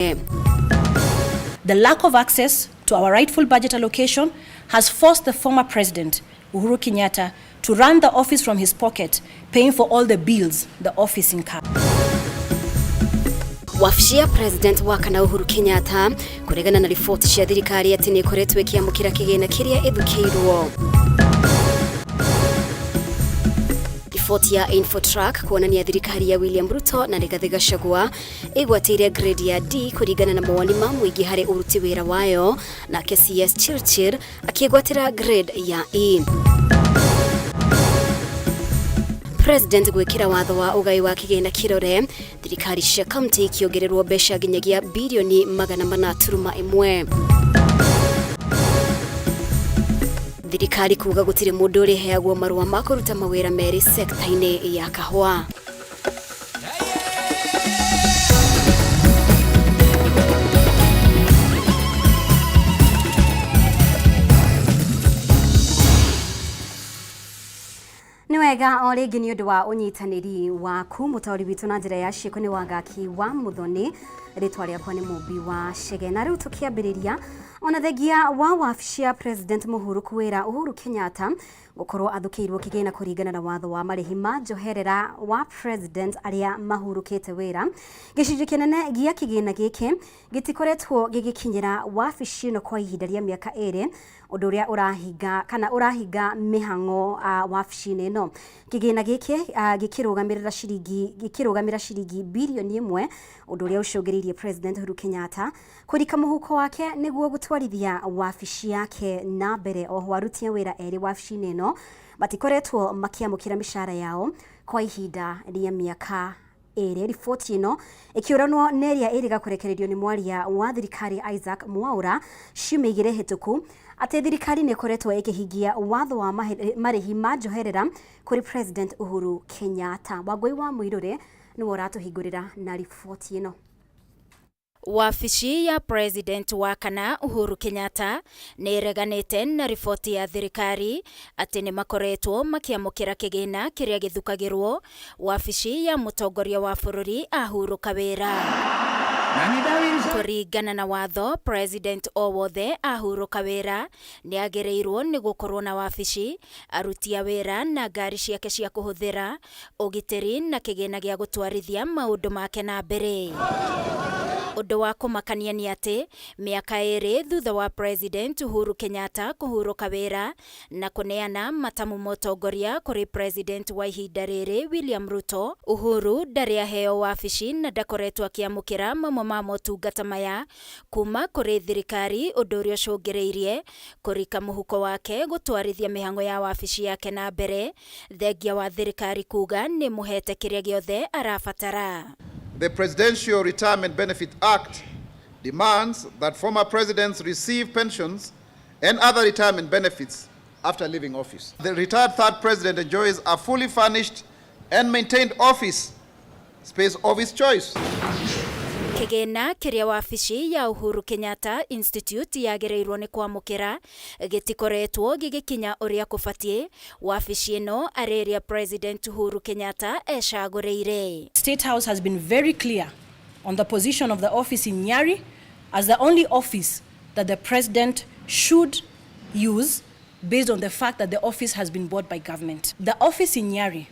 The lack of access to our rightful budget allocation has forced the former president, Uhuru Kenyatta, to run the office from his pocket, paying for all the bills the office incurred. Wabici ya President wa kana Uhuru Kenyatta kũregana na riboti cia thirikari atĩ nĩ ĩkoretwo ĩkĩamũkĩra kĩgĩna kĩrĩa ĩthukĩirwo. Riboti ya Infotrack kuonania thirikari ya William Ruto na Rigathi Gachagua ĩgwatĩire grade ya D kũringana na mawoni ma mũingĩ harĩ ũruti wĩra wayo, nake CS Chirchir akĩgwatĩra grade ya E. President gwĩkĩra watho wa ũgai wa kĩgĩna kĩrore, thirikari cia kaunti ikĩongererwo mbeca nginyagia birioni 400.1. Thirikari kuga gũtirĩ mũndũ ũrĩheagwo marũa ma kũruta mawĩra merĩ sekta-inĩ ya kahũa. Nĩ wega o rĩngĩ nĩ ũndũ wa ũnyitanĩri waku mũtaũri witũ na njĩra ya ciĩko nĩ Wangaki wa Mũthoni, rĩtwa rĩakwa nĩ Mũmbi wa Chege. Na rĩu tũkĩambĩrĩria, ona thengia wa wabici ya President mũhurũku wĩra Uhuru Kenyatta gũkorwo athũkĩirwo kĩgĩna kũringana na watho wa marĩhi ma njoherera wa President arĩa mahurũkĩte wĩra, gĩcunjĩ kĩnene gĩa kĩgĩna gĩkĩ gĩtikoretwo gĩgĩkinyĩra wabici ĩno kwa ihinda rĩa mĩaka ĩrĩ, ũndũ ũrĩa ũrahinga kana ũrahinga mĩhang'o wabici-inĩ ĩno. Kĩgĩna gĩkĩ gĩkĩrũgamĩrĩra ciringi gĩkĩrũgamĩra ciringi birioni ĩmwe, ũndũ ũrĩa ũcũngĩrĩirie President Uhuru Kenyatta kũrika mũhuko wake nĩguo gũtwarithia wabici yake na mbere. Oho aruti a wĩra erĩ wabici-inĩ ĩno matikoretwo makĩamũkĩra mĩcara yao kwa ihinda rĩa mĩaka ĩrĩ. Riboti ĩno ĩkĩũranwo na ĩrĩa ĩrĩga kũrekererio nĩ mwaria wa thirikari Isaac Mwaura ciumia igĩrĩ hĩtũku atĩ thirikari nĩ ĩkoretwo ĩkĩhingia watho wa marĩhi ma njoherera kũrĩ President Uhuru Kenyatta. Wangũi wa Mũirũrĩ nĩwe ũratũhingũrĩra na riboti ĩno. Wabici ya President wa kana Uhuru Kenyatta nĩ ĩreganĩte na riboti ya thirikari atĩ nĩ makoretwo makĩamũkĩra kĩgĩna kĩrĩa gĩthukagĩrwo wabici ya mũtongoria wa bũrũri ahurũka wĩra. Kũringana na watho, President o wothe ahurũka wĩra nĩ agĩrĩirwo nĩ gũkorwo na wabici, aruti a wĩra na ngari ciake cia kũhũthĩra, ũgitĩri na kĩgĩna gĩa gũtwarithia maũndũ make na mbere. Ũndũ wa kũmakania nĩ atĩ, mĩaka ĩrĩ thutha wa President Uhuru Kenyatta kũhurũka wĩra na kũneana matamu ma ũtongoria kũrĩ President wa ihinda rĩrĩ William Ruto, Uhuru ndarĩ aheo wabici na ndakoretwo akĩamũkĩra mamwe ma motungata maya kuma kũrĩ thirikari, ũndũ ũrĩa ũcũngĩrĩirie kũrika mũhuko wake gũtwarithia mĩhang'o ya wabici yake na mbere, thengia wa thirikari kuga nĩ mũhete kĩrĩa gĩothe arabatara. The Presidential Retirement Benefit Act demands that former presidents receive pensions and other retirement benefits after leaving office. The retired third president enjoys a fully furnished and maintained office space of his choice. Kĩgĩna kĩrĩa wabici ya Uhuru Kenyatta Institute yagĩrĩirwo nĩ kwamũkĩra gĩtikoretwo gĩgĩkinya ũrĩa kũbatiĩ, wabici ĩno arĩ ĩrĩa President Uhuru Kenyatta ecagũrĩire. State House has been very clear on the position of the office in Nyari as the only office that the president should use based on the fact that the office has been bought by government. The office in Nyari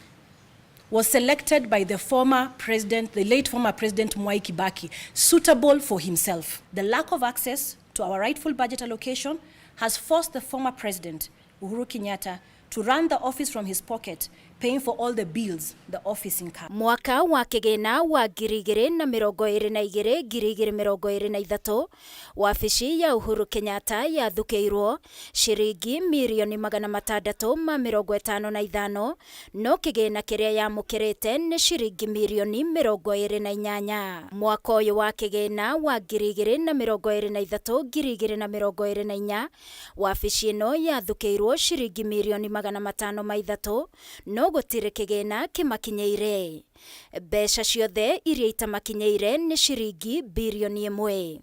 was selected by the former president, the late former president Mwai Kibaki, suitable for himself. The lack of access to our rightful budget allocation has forced the former president, Uhuru Kenyatta, to run the office from his pocket, paying for all the bills the office incurred. Mwaka wa kĩgĩna wa 2022 2023, wabici ya Uhuru Kenyatta yathukĩirwo ciringi mirioni 655, no kĩgĩna kĩrĩa yamũkĩrĩte nĩ ciringi mirioni 28. Mwaka ũyũ wa kĩgĩna wa 2023 2024, wabici ĩno yathukĩirwo ciringi mirioni 503, no gũtirĩ kĩgĩna kĩmakinyĩire. Mbeca ciothe iria itamakinyĩire nĩ ciringi birioni ĩmwe.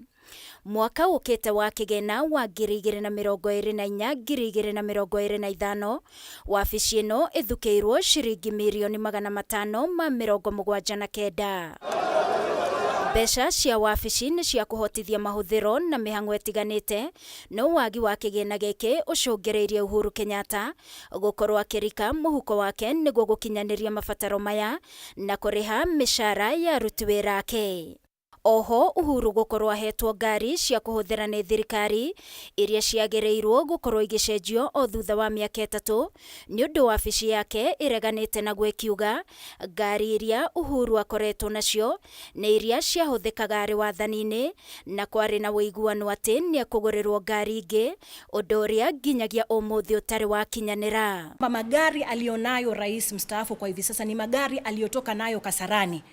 Mwaka ũkĩte wa kĩgĩna wa 2024 2025, wabici ĩno ĩthukĩirwo ciringi mirioni 579. Mbeca cia wabici nĩ cia kũhotithia mahũthĩro na mĩhang'o ĩtiganĩte, no wagi wa kĩgĩna gĩkĩ ũcũngĩrĩirie Uhuru Kenyatta gũkorwo akĩrika mũhuko wake nĩguo gũkinyanĩria mabataro maya na kũrĩha mĩcara ya aruti wĩra ake. Oho Uhuru gũkorwo ahetwo ngari cia kũhũthĩra nĩ thirikari iria ciagĩrĩirwo gũkorwo igĩcenjio o thutha wa mĩaka 3 nĩ ũndũ wabici yake ĩreganĩte naguo ĩkiuga ngari iria Uhuru akoretwo nacio nĩ iria ciahũthĩkaga arĩ wathani-inĩ na kwarĩ na ũiguano atĩ nĩekũgũrĩrwo ngari ingĩ, ũndũ ũrĩa nginyagia ũmũthĩ ũtarĩ wakinyanĩra. Magari alionayo rais mstaafu kwa hivi sasa ni magari aliyotoka nayo Kasarani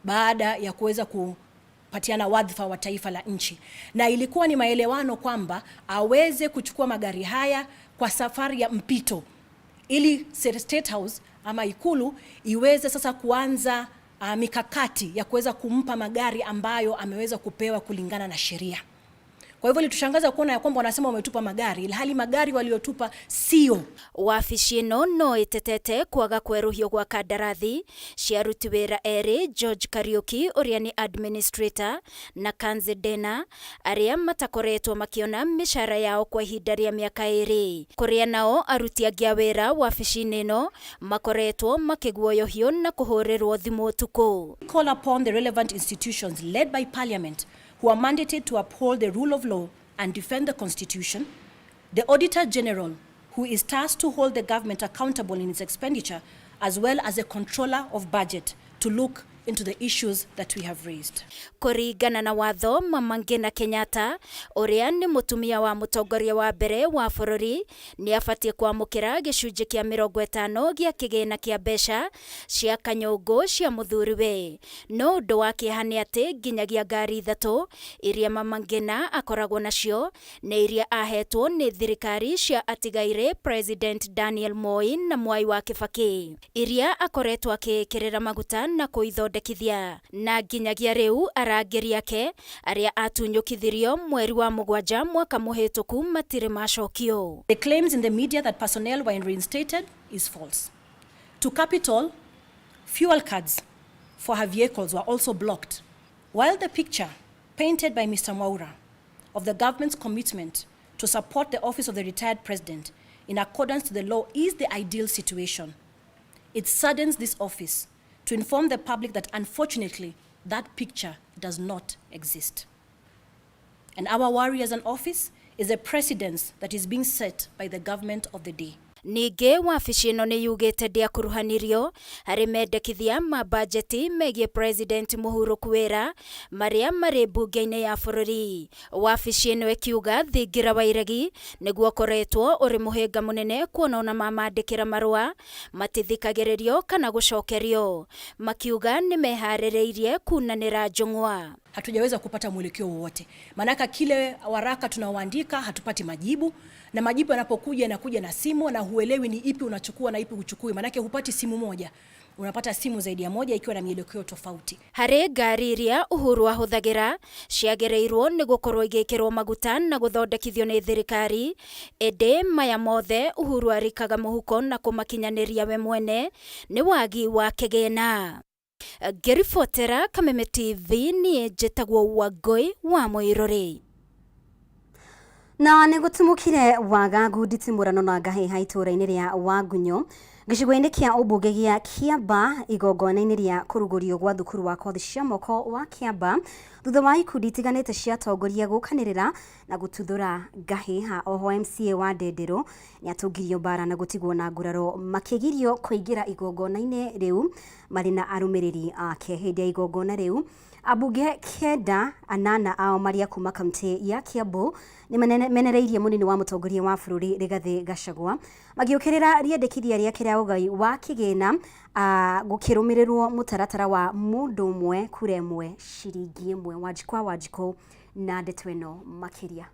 baada ya kuweza kupatiana wadhifa wa taifa la nchi, na ilikuwa ni maelewano kwamba aweze kuchukua magari haya kwa safari ya mpito ili State House ama Ikulu iweze sasa kuanza mikakati ya kuweza kumpa magari ambayo ameweza kupewa kulingana na sheria. Kwa hivyo ilitushangaza kuona ya kwamba wanasema wametupa magari, ilhali magari waliotupa sio. Wabici ĩno no ĩtetete kwaga kwerũhio gwa kandarathi cia aruti wĩra erĩ George Kariuki ũrĩa nĩ administrator na Kanze Dena arĩa matakoretwo makĩona mĩcara yao kwa ihinda rĩa mĩaka 2, kũrĩa nao aruti angĩ a wĩra wabici-inĩ ĩno makoretwo makĩguoyohio na kũhũrĩrwo thimũ ũtukũ. Call upon the relevant institutions led by Parliament who are mandated to uphold the rule of law and defend the Constitution, the Auditor General, who is tasked to hold the government accountable in its expenditure, as well as the Controller of Budget, to look into the issues that we have raised. Kũringana na watho, Mama Ngina Kenyatta ũrĩa nĩ mũtumia wa mũtongoria wa mbere wa bũrũri nĩ abatiĩ kwamũkĩra gĩcunjĩ kĩa 50 gĩa kĩgĩna kĩa mbeca cia kanyũngũ cia mũthuriwe. No ũndũ wa kĩeha nĩ atĩ nginyagia ngari 3 iria Mama Ngina akoragwo nacio nĩ iria ahetwo nĩ thirikari cia atigaire President Daniel Moi na Mwai wa Kibaki, iria akoretwo akĩĩkĩrĩra maguta na kũithondekithia na nginyagia rĩu arangĩri ake arĩa atunyũkithirio mweri wa 7 mwaka mũhĩtũku matirĩ macokio. The claims in the media that personnel were reinstated is false. To Capital, fuel cards for her vehicles were also blocked. While the picture painted by Mr. Mwaura of the government's commitment to support the office of the retired president in accordance to the law is the ideal situation, it saddens this office to inform the public that unfortunately that picture does not exist. And our worry as an office is a precedence that is being set by the government of the day. Ningĩ wabici ĩno nĩ yugĩte ndĩakuruhanirio harĩ mendekithia ma bajeti megiĩ President mũhurũku wĩra marĩa marĩ mbunge-inĩ ya bũrũri. Wabici ĩno ĩkiuga thingira wa iregi nĩguo ũkoretwo ũrĩ mũhĩnga mũnene kuona ona mamandĩkĩra marũa matithikagĩrĩrio kana gũcokerio, makiuga nĩ meharĩrĩirie kunanĩra njũng'wa. Hatujaweza kupata mwelekeo wowote, maanake kile waraka tunaoandika hatupati majibu, na majibu yanapokuja yanakuja na simu na huelewi ni ipi unachukua na ipi huchukui, maanake hupati simu moja, unapata simu zaidi ya moja ikiwa na mielekeo tofauti. Harĩ ngari iria Uhuru ahũthagĩra ciagĩrĩirwo nĩ gũkorwo igĩkĩrwo maguta na gũthondekithio nĩ thirikari, ĩndĩ maya mothe Uhuru arikaga mũhuko na kũmakinyanĩria we mwene nĩ wagi wa kĩgĩna. Ngĩribotera Kameme TV niĩ njĩtagwo Wangũi wa Mũirũrĩ. Na nĩ gũtumũkire wagagu nditimũrano na ngahĩha itũũra-inĩ rĩa Wagunyo gĩcigo-inĩ kĩa ũmbunge gĩa Kĩamba igongona-inĩ rĩa kũrugũrio gwa thukuru wa kothi cia moko wa Kĩamba thutha wa ikundi itiganĩte cia atongoria gũkanĩrĩra na gũtuthũra ngahĩha. Oho MCA wa Ndenderũ nĩatũngirio mbara na gũtigwo na nguraro makĩgirio kũingĩra igongona-inĩ rĩu marĩ na arũmĩrĩri ake. Hĩndĩ ya igongona rĩu ambunge 9 8 ao maria kuma kaunti ya Kiambu nĩ menereirie mũnini wa mũtongoria wa bũrũri Rigathĩ Gachagua magĩũkĩrĩra rĩendekithia rĩake rĩa ũgai wa kĩgĩna gũkĩrũmĩrĩrwo mũtaratara wa mũndũ ũmwe kura ĩmwe ciringi ĩmwe. Wanjikũ wa Wanjikũ na ndeto ĩno makĩria.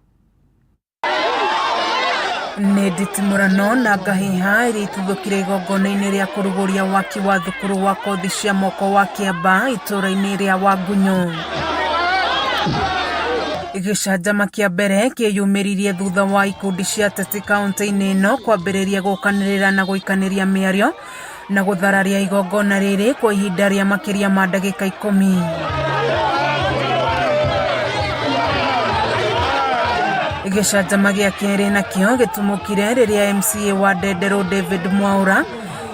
Nĩ nditimũrano na ngahĩha iria ituthũkire igongona-inĩ rĩa kũrugũria waki wa thukuru wa kothi cia moko wa Kĩamba itũũra-inĩ rĩa Wagunyo. Gĩcanjama kĩa mbere kĩyumĩririe thutha wa ikundi cia ateti kaunti-inĩ ĩno kwambĩrĩria gũkanĩrĩra na gũikanĩria mĩario na gũthararia igongona rĩrĩ kwa ihinda rĩa makĩria ma ndagĩka 10. Gĩcanjama gĩa kerĩ nakĩo gĩtumũkire rĩrĩa MCA wa Ndenderũ David Mwaura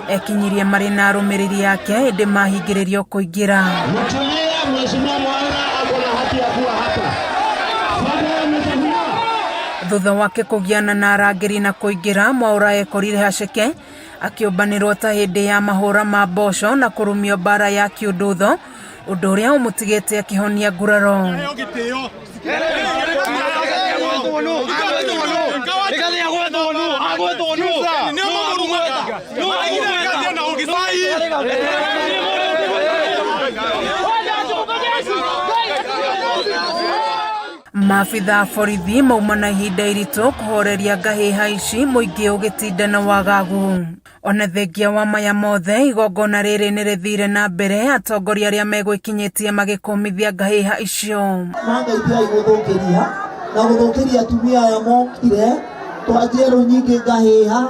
ekinyirie marĩ na arũmĩrĩri ake ĩndĩ mahingĩrĩrio kũingĩra. Mtulia, Mheshimiwa Mwaura ako na haki ya kuwa hapa. Thutha wake kũgiana na arangĩri na kũingĩra, Mwaura ekorire haceke akĩũmbanĩrwo ta hĩndĩ ya mahũra ma mboco na kũrumio mbara ya kĩũndũtho, ũndũ ũrĩa ũmũtigĩte akĩhonia nguraro. Maabitha a borithi mauma na ihinda iritũ kũhoreria ngahĩha ici mũingĩ ũgĩtinda na wagagu. Ona thengia wa maya mothe, igongona rĩrĩ nĩrĩthire na mbere, atongoria arĩa megwĩkinyĩtie magĩkũmithia ngahĩha icio. Mangeithia gũthũkĩria na gũthũkĩria atumia aya mokire twanjerũ nyingĩ ngahĩha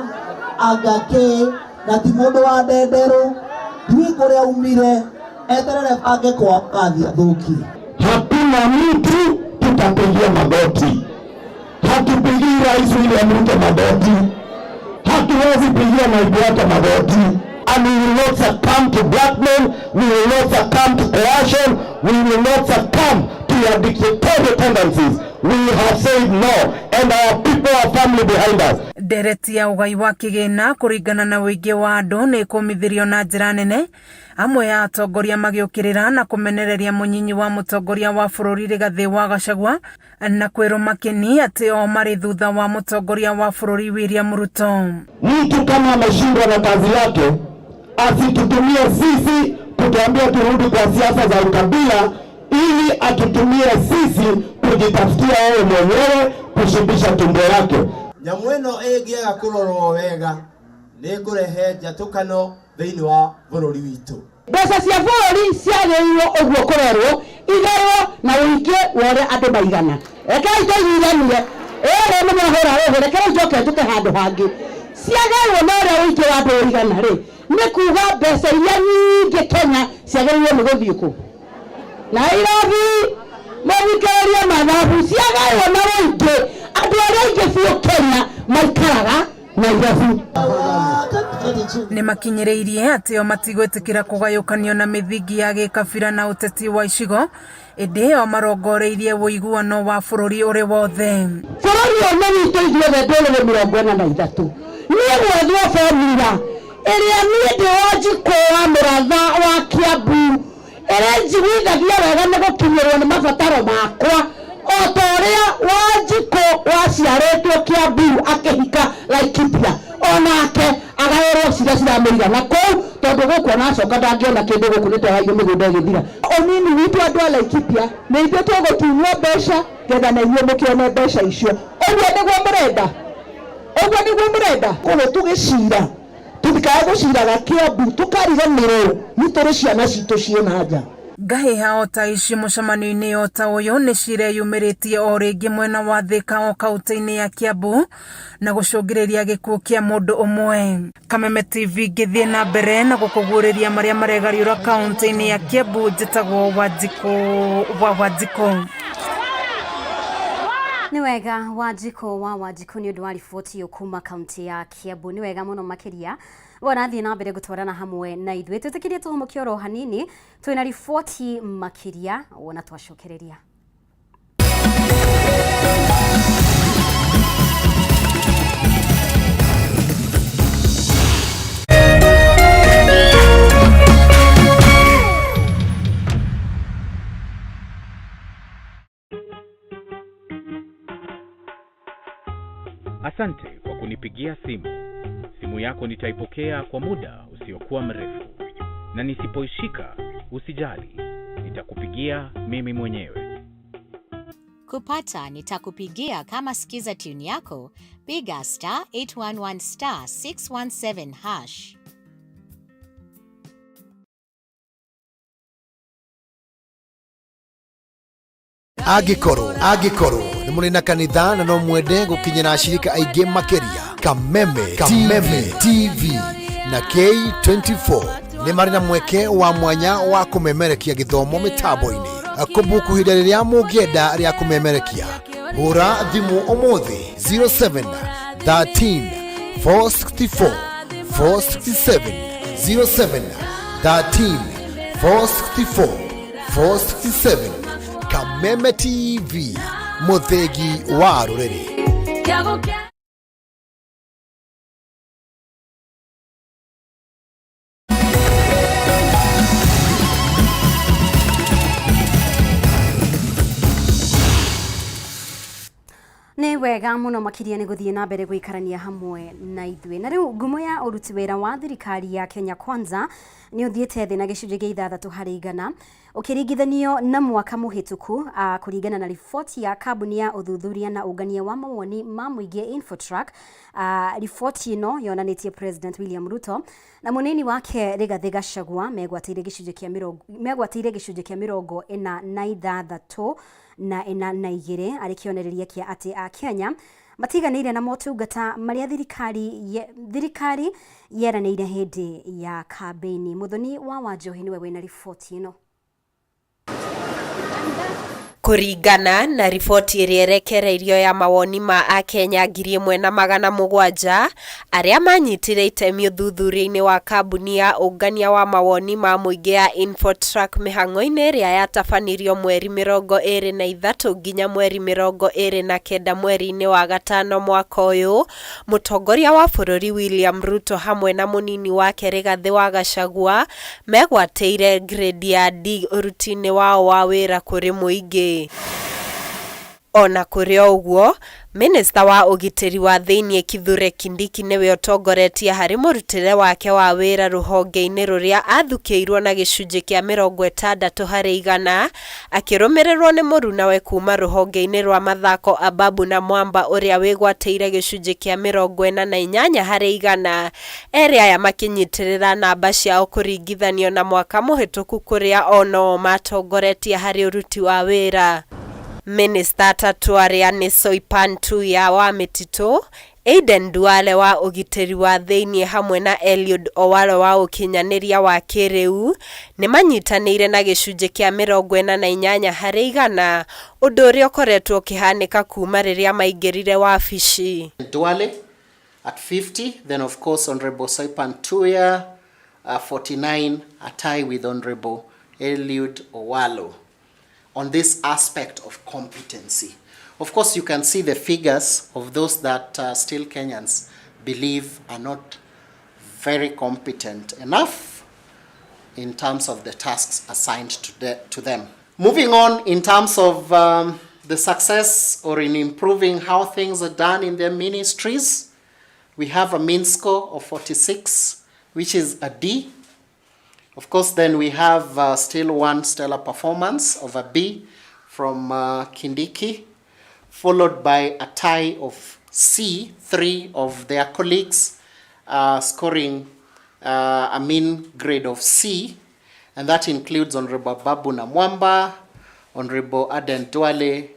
anga kĩ na ti mũndũ wa ndenderũ ndiũĩ kũrĩa aumire eterere bange kwa kathi athũkie. Hakuna mtu tutapigia magoti. Hatupigii Rais William Ruto magoti, hatuwezi pigia naibu wake magoti. And we will not succumb to blackmail, we will not succumb to coercion, we will not succumb to your dictatorial tendencies. We have said no, and our people are firmly behind us. Ndereti ya ũgai wa kĩgĩna kũringana na ũingĩ wa andũ nĩ ĩkũmithirio na njĩra nene, amwe a atongoria magĩũkĩrĩra na kũmenereria mũnyinyi wa mũtongoria wa bũrũri Rigathĩ wa Gachagua na kwĩrwo makeni atĩ o marĩ thutha wa mũtongoria wa bũrũri William Ruto. Mtu kama ameshindwa na kazi yake asitutumie sisi kutuambia turudi kwa siasa za ukabila, ili atutumie sisi kujitafutia yeye mwenyewe kushibisha tumbo yake. Nyamu ĩno ĩngĩaga kũrorwo wega nĩ ĩkũrehe njatũkano thĩinĩ wa bũrũri witũ. Mbeca cia bũrũri ciagĩrĩirwo ũguo kũrorwo igarwo na ũingĩ wa ũrĩa andũ maigana. Rekei tũiguithanie, ĩrĩ nĩ mwahũra rũhĩ, reke rĩu njoke njũke handũ hangĩ. Ciagarwo na ũrĩa ũingĩ wa andũ ũigana rĩ, nĩ kuga mbeca iria nyingĩ Kenya ciagĩrĩirwo nĩ gũthiĩ kũ? Nairobi, mũthikĩrĩrie mathabu, ciagarwo na ũingĩ, andũ arĩa aingĩ biũ Kenya maikaraga Nairobi. Nĩ makinyĩrĩirie atĩ o matigwĩtĩkĩra kũgayũkanio na mĩthingi ya gĩkabira na ũteti wa icigo, ĩndĩ o marongoreirie ũiguano wa bũrũri ũrĩ wothe. Bũrũri ũyũ nĩ witũ ithuothe ndũrĩrĩ 43. Niĩ gwethwo formula ĩrĩa niĩ ndĩ Wanjikũ wa Mũratha wa Kiambu ĩrĩa njiguithagia wega nĩ gũkinyĩrwo nĩ mabataro makwa o ta ũrĩa Wanjikũ waciarĩtwo Kiambu akĩhika Laikipia, onake agaĩrwo ciria ciramũigana kũu, tondũ gũkũ ona acoka ndangĩona kĩndũ gũkũ nĩ twagaire mĩgũnda ĩgĩthira. Ũnini witũ andũ a Laikipia nĩ ithuĩ tũgũtunywo mbeca getha na inyuĩ mũkĩone mbeca icio. Ũguo nĩguo mũrenda? Ũguo nĩguo mũrenda? Koguo tũgĩcira tũtikae gũciraga Kiambu tũkariganĩrwo nĩ tũrĩ ciana citũ ciĩ na nja. Ngahĩha o ta ici mũcemanio-inĩ o ta ũyũ nĩ cireyumĩrĩtie o rĩngĩ mwena wa Thika o kaunti-inĩ ya Kiambu na gũcũngĩrĩria gĩkuũ kĩa mũndũ ũmwe. Kameme TV ngĩthiĩ na mbere na gũkũguũrĩria marĩa maregariũra kaunti-inĩ ya Kiambu, njĩtagwo Wanjikũ wa Wanjikũ. Nĩ wega Wanjikũ wa Wanjikũ nĩ ũndũ wa riboti ĩyo kuma kaunti ya Kiambu. Nĩ wega mũno makĩria warathiĩ na mbere gũtwarana hamwe na ithuĩ. Twĩtĩkĩrie tũhũmũke oro hanini, twĩna riboti makĩria wona twacokereria. Asante kwa kunipigia simu. Simu yako nitaipokea kwa muda usiokuwa mrefu, na nisipoishika usijali, nitakupigia mimi mwenyewe. Kupata nitakupigia kama sikiza tune yako, piga star 811 star 617 hash. Angĩkorwo nĩ mũrĩ na kanitha na no mwende gũkinyĩra ashirika aingĩ makĩria, Kameme TV na K24 nĩ marĩ na mweke wa mwanya wa kũmemerekia gĩthomo mĩtambo-inĩ. Kũbuku ihinda rĩrĩa mũngĩenda rĩa kũmemerekia. Hũra thimũ ũmũthĩ 07 13 464 467 07 13 464 467. Kameme TV, mũthĩgi wa rũrĩrĩ. Nĩ wega mũno makĩria nĩ gũthiĩ na mbere gũikarania hamwe na ithuĩ. Na rĩu ngumo ya ũruti wĩra wa thirikari ya Kenya Kwanza nĩ ũthiĩte thĩ na gĩcunjĩ kĩa 6% ũkĩringithanio na mwaka mũhĩtũku, kũringana na riboti ya kambuni ya ũthuthuria na ũngania wa mawoni ma mũingĩ Infotrack. Riboti ĩno yonanĩtie President William Ruto na mũnini wake Rigathĩ Gachagua megwatĩire gĩcunjĩ kĩa mĩrongo megwatĩire gĩcunjĩ kĩa 46 na 42, arĩ kĩonereria kĩa atĩ Akenya matiganĩire na motungata marĩa thirikari yeranĩire hĩndĩ ya kambĩini. Muthoni wa Wanjohi nĩwe wĩna riboti ĩno. Kũringana na riboti ĩrĩa ĩrekereirio ya mawoni ma Akenya 1,700 arĩa manyitire itemi ũthuthuria-inĩ wa kambuni ya ũngania wa mawoni ma mũingĩ ya Infotrack mĩhang'o-inĩ ĩrĩa yatabanirio mweri 23 nginya mweri 29 mweri-inĩ wa gatano mwaka ũyũ, mũtongoria wa bũrũri William Ruto hamwe na mũnini wake Rigathĩ wa Gachagua megwatĩire grade ya D ũruti-inĩ wao wa wĩra kũrĩ mũingĩ. Ona kũrĩ o ũguo, minista wa ũgitĩri wa thĩinĩ Kithure Kindiki nĩwe ũtongoretie harĩ mũrutĩre wake wa wĩra rũhonge-inĩ rũrĩa athukĩirwo na gĩcunjĩ kĩa 60%, akĩrũmĩrĩrwo nĩ mũrunawe kuma rũhonge-inĩ rwa mathako Ababu na Mwamba ũrĩa wĩgwatĩire gĩcunjĩ kĩa 48%, erĩ aya makĩnyitĩrĩra namba ciao kũringithanio na mwaka mũhĩtũku kũrĩa o noo matongoretie harĩ ũruti wa wĩra. Minista atatũ arĩa nĩ Soipan Tuya wa mĩtitũ, Aden Duale wa ũgitĩri wa thĩinĩ hamwe na Eliud Owalo wa ũkinyanĩria wa kĩrĩu nĩ manyitanĩire na gĩcunjĩ kĩa 48%, ũndũ ũrĩa ũkoretwo ũkĩhanĩka kuma rĩrĩa maingĩrire wabici. Duale at 50, then of course Honorable Soipan Tuya 49, a tie with Honorable Eliud Owalo on this aspect of competency. Of course, you can see the figures of those that still Kenyans believe are not very competent enough in terms of the tasks assigned to them. Moving on in terms of the success or in improving how things are done in their ministries, we have a mean score of 46, which is a D. Of course, then we have still one stellar performance of a B from Kindiki, followed by a tie of C, 3 of their colleagues scoring a mean grade of C, and that includes Honorable Babu Namwamba, Honorable Aden Duale,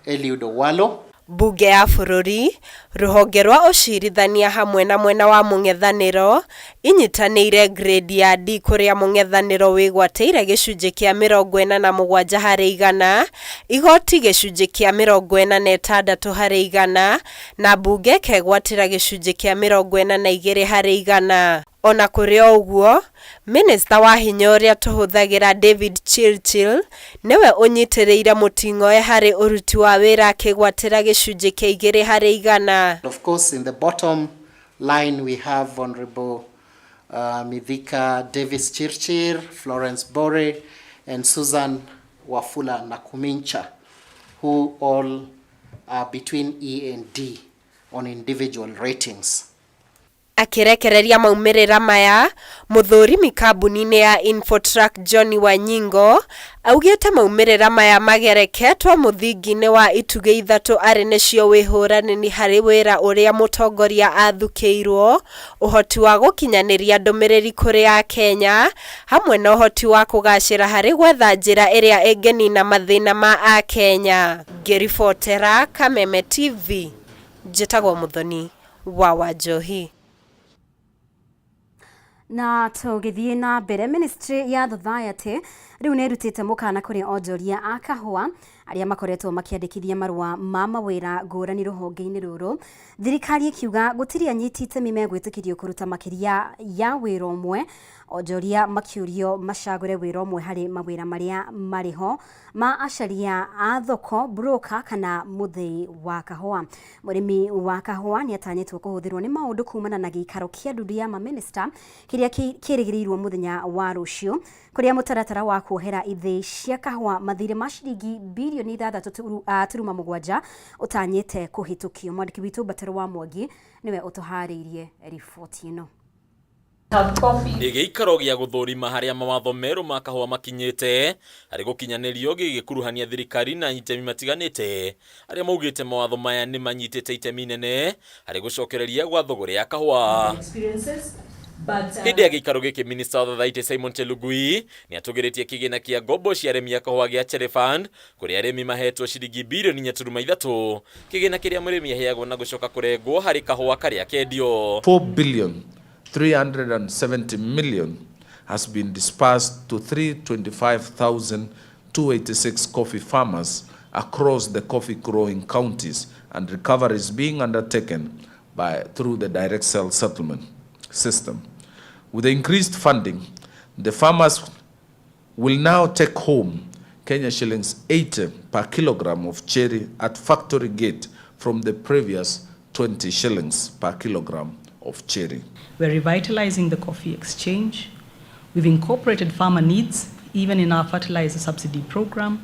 Eliud Owalo. Bunge ya bũrũri, rũhonge rwa ũcirithania hamwe na mwena wa mũng'ethanĩro inyitanĩire grade ya D, kũrĩa mũng'ethanĩro wĩgwatĩire gĩcunjĩ kĩa 47%, igoti gĩcunjĩ kĩa 46% na mbunge ĩkegwatĩra gĩcunjĩ kĩa 42%. Ona kũrĩ o ũguo, minista wa hinya ũrĩa tũhũthagĩra David Chirchir nĩwe ũnyitĩrĩire mũting'oe harĩ ũruti wa wĩra akĩgwatĩra gĩcunjĩ kĩa 2%. Of course, in the bottom line we have Honorable Mithika Davis Chirchir, Florence Bore, and Susan Wafula Nakumincha, who all are between E and D on individual ratings. Akĩrekereria maumĩrĩra maya, mũthũrimi kambuni-inĩ ya Infotrack John Wanyingo augĩte maumĩrĩra maya magereketwo mũthingi-inĩ wa itugĩ ithatũ arĩ nĩcio wĩhũranĩri harĩ wĩra ũrĩa mũtongoria athukĩirwo, ũhoti wa gũkinyanĩria ndũmĩrĩri kũrĩ Akenya, hamwe na ũhoti wa kũgacĩra harĩ gwetha njĩra ĩrĩa ĩngĩnina mathĩna ma Akenya. Ngĩribotera Kameme TV, njĩtagwo Muthoni wa Wanjohi. Na tũgĩthiĩ na mbere, ministry ya Society rĩu nĩ ĩrutĩte mũkana kũrĩ onjoria a kahũa Arĩa makoretwo makĩandĩkithia marũa ma mawĩra ngũrani rũhonge-inĩ rũrũ, thirikari ĩkiuga gũtirĩ anyiti itemi megwĩtĩkĩrio kũruta makĩria ya wĩra ũmwe. Onjoria makĩũrio macagũre wĩra ũmwe harĩ mawĩra marĩa marĩ ho ma acaria a thoko, broker, kana mũthĩi wa kahũa. Mũrĩmi wa kahũa nĩ atanyĩtwo kũhũthĩrwo nĩ maũndũ kumana na gĩikaro kĩa ndundu ya mamĩnĩsta kĩrĩa kĩrĩgĩrĩirwo mũthenya wa rũciũ, kũrĩa mũtaratara wa kuohera ithĩi cia kahũa mathirĩ ma ciringi birioni 6.7 ũtanyĩte kũhĩtũkio. Mwandĩki witũ Mbataro wa Mwangi nĩwe ũtũharĩirie riboti ĩno. Nĩ gĩikaro gĩa gũthũrima harĩa mawatho merũ ma kahũa makinyĩte harĩ gũkinyanĩrio, gĩgĩkuruhania thirikari na itemi matiganĩte arĩa maugĩte mawatho maya nĩ manyitĩte itemi inene harĩ gũcokereria gwa thũgũrĩ ya kahũa. Hĩndĩ ya gĩikaro gĩkĩ, minista wa Thothaitĩ Simon Chelugui nĩ atũgĩrĩtie kĩgĩna kĩa ngombo cia arĩmi a kahũa gĩa Cherry Fund, kũrĩa arĩmi mahetwo ciringi birioni 4.3, kĩgĩna kĩrĩa mũrĩmi aheagwo na gũcoka kũrengwo harĩ kahũa karĩa kendio. 4 billion 370 million has been disbursed to 325,286 coffee farmers across the coffee growing counties, and recovery is being undertaken through the direct sale settlement system. With the increased funding, the farmers will now take home Kenya shillings 80 per kilogram of cherry at factory gate from the previous 20 shillings per kilogram of cherry. We're revitalizing the coffee exchange. We've incorporated farmer needs even in our fertilizer subsidy program.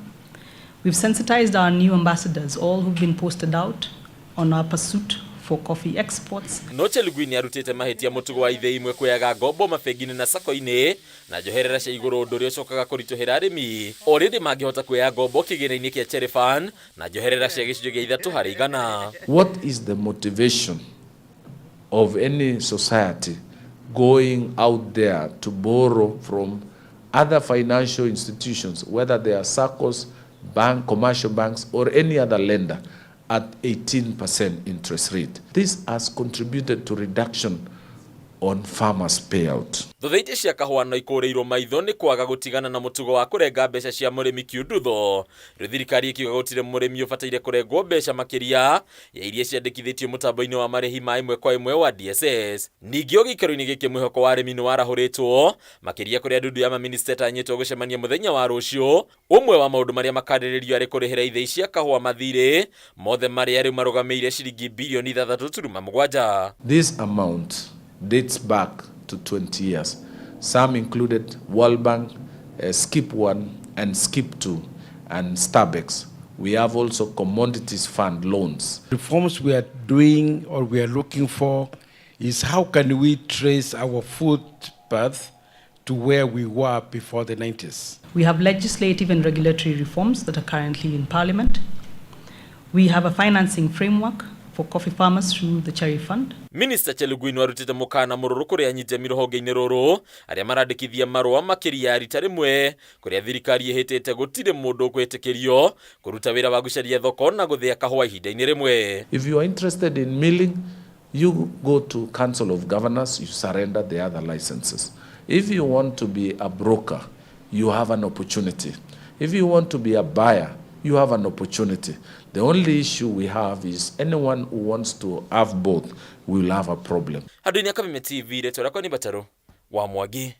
We've sensitized our new ambassadors, all who've been posted out, on our pursuit for coffee exports. No Chelugui nĩ arutĩte mahĩtia mũtugo wa ithĩi imwe kuoyaga ngombo mabengi-inĩ na sacco-inĩ na njoherera cia igũrũ, ũndũ ũrĩa ũcokaga kũritũhĩra arĩmi o rĩrĩ mangĩhota kuoya ngombo kĩgĩna-inĩ kĩa Cherry Fund na njoherera cia 3%. What is the motivation of any society going out there to borrow from other financial institutions, whether they are SACCOs, bank, commercial banks, or any other lender, at 18% interest rate? This has contributed to reduction on farmers' payout. Thothaitĩ cia kahũa no ikũrĩirwo maitho nĩ kwaga gũtigana na mũtugo wa kũrenga mbeca cia mũrĩmi kiundutho. Rĩu thirikari ĩkiuga gũtirĩ mũrĩmi ũbataire kũrengwo mbeca makĩria ya iria ciandĩkithĩtio mũtambo-inĩ wa marĩhi ma ĩmwe kwa ĩmwe wa DSS. Ningĩ o gĩikaro-inĩ gĩkĩ, mwĩhoko wa arĩmi nĩ warahũrĩtwo makĩria kũrĩa ndundu ya maminista ĩtanyĩtwo gũcemania mũthenya wa rũciũ. Ũmwe wa maũndũ marĩa makarĩrĩrio arĩ kũrĩhĩra ithĩi cia kahũa mathirĩ mothe marĩa rĩu marũgamĩire ciringi birioni 6.7. This amount dates back to 20 years. Some included World Bank, Skip 1 and Skip 2 and Stabex. We have also commodities fund loans. Reforms we are doing or we are looking for is how can we trace our footpath to where we were before the 90s. We have legislative and regulatory reforms that are currently in Parliament. We have a financing framework for coffee farmers through the Cherry Fund. Minista Chelugui nĩ arutĩte mũkana mũrũrũ kũrĩ anyitemi rũhonge-inĩ rũrũ arĩa marandĩkithia marũa makĩria ya rita rĩmwe, kũrĩa thirikari ĩhĩtĩte gũtirĩ mũndũ ũkwĩtĩkĩrio kũruta wĩra wa gũcaria thoko na gũthĩa kahũa ihinda-inĩ rĩmwe. If you are interested in milling, you go to Council of Governors, you surrender the other licenses. If you want to be a broker, you have an opportunity. If you want to be a buyer, you have an opportunity. The only issue we have is anyone who wants to have both will have a problem. Handũ-inĩ ya Kameme TV, rĩtwa rĩakwa nĩ Batarũ wa Mwangi.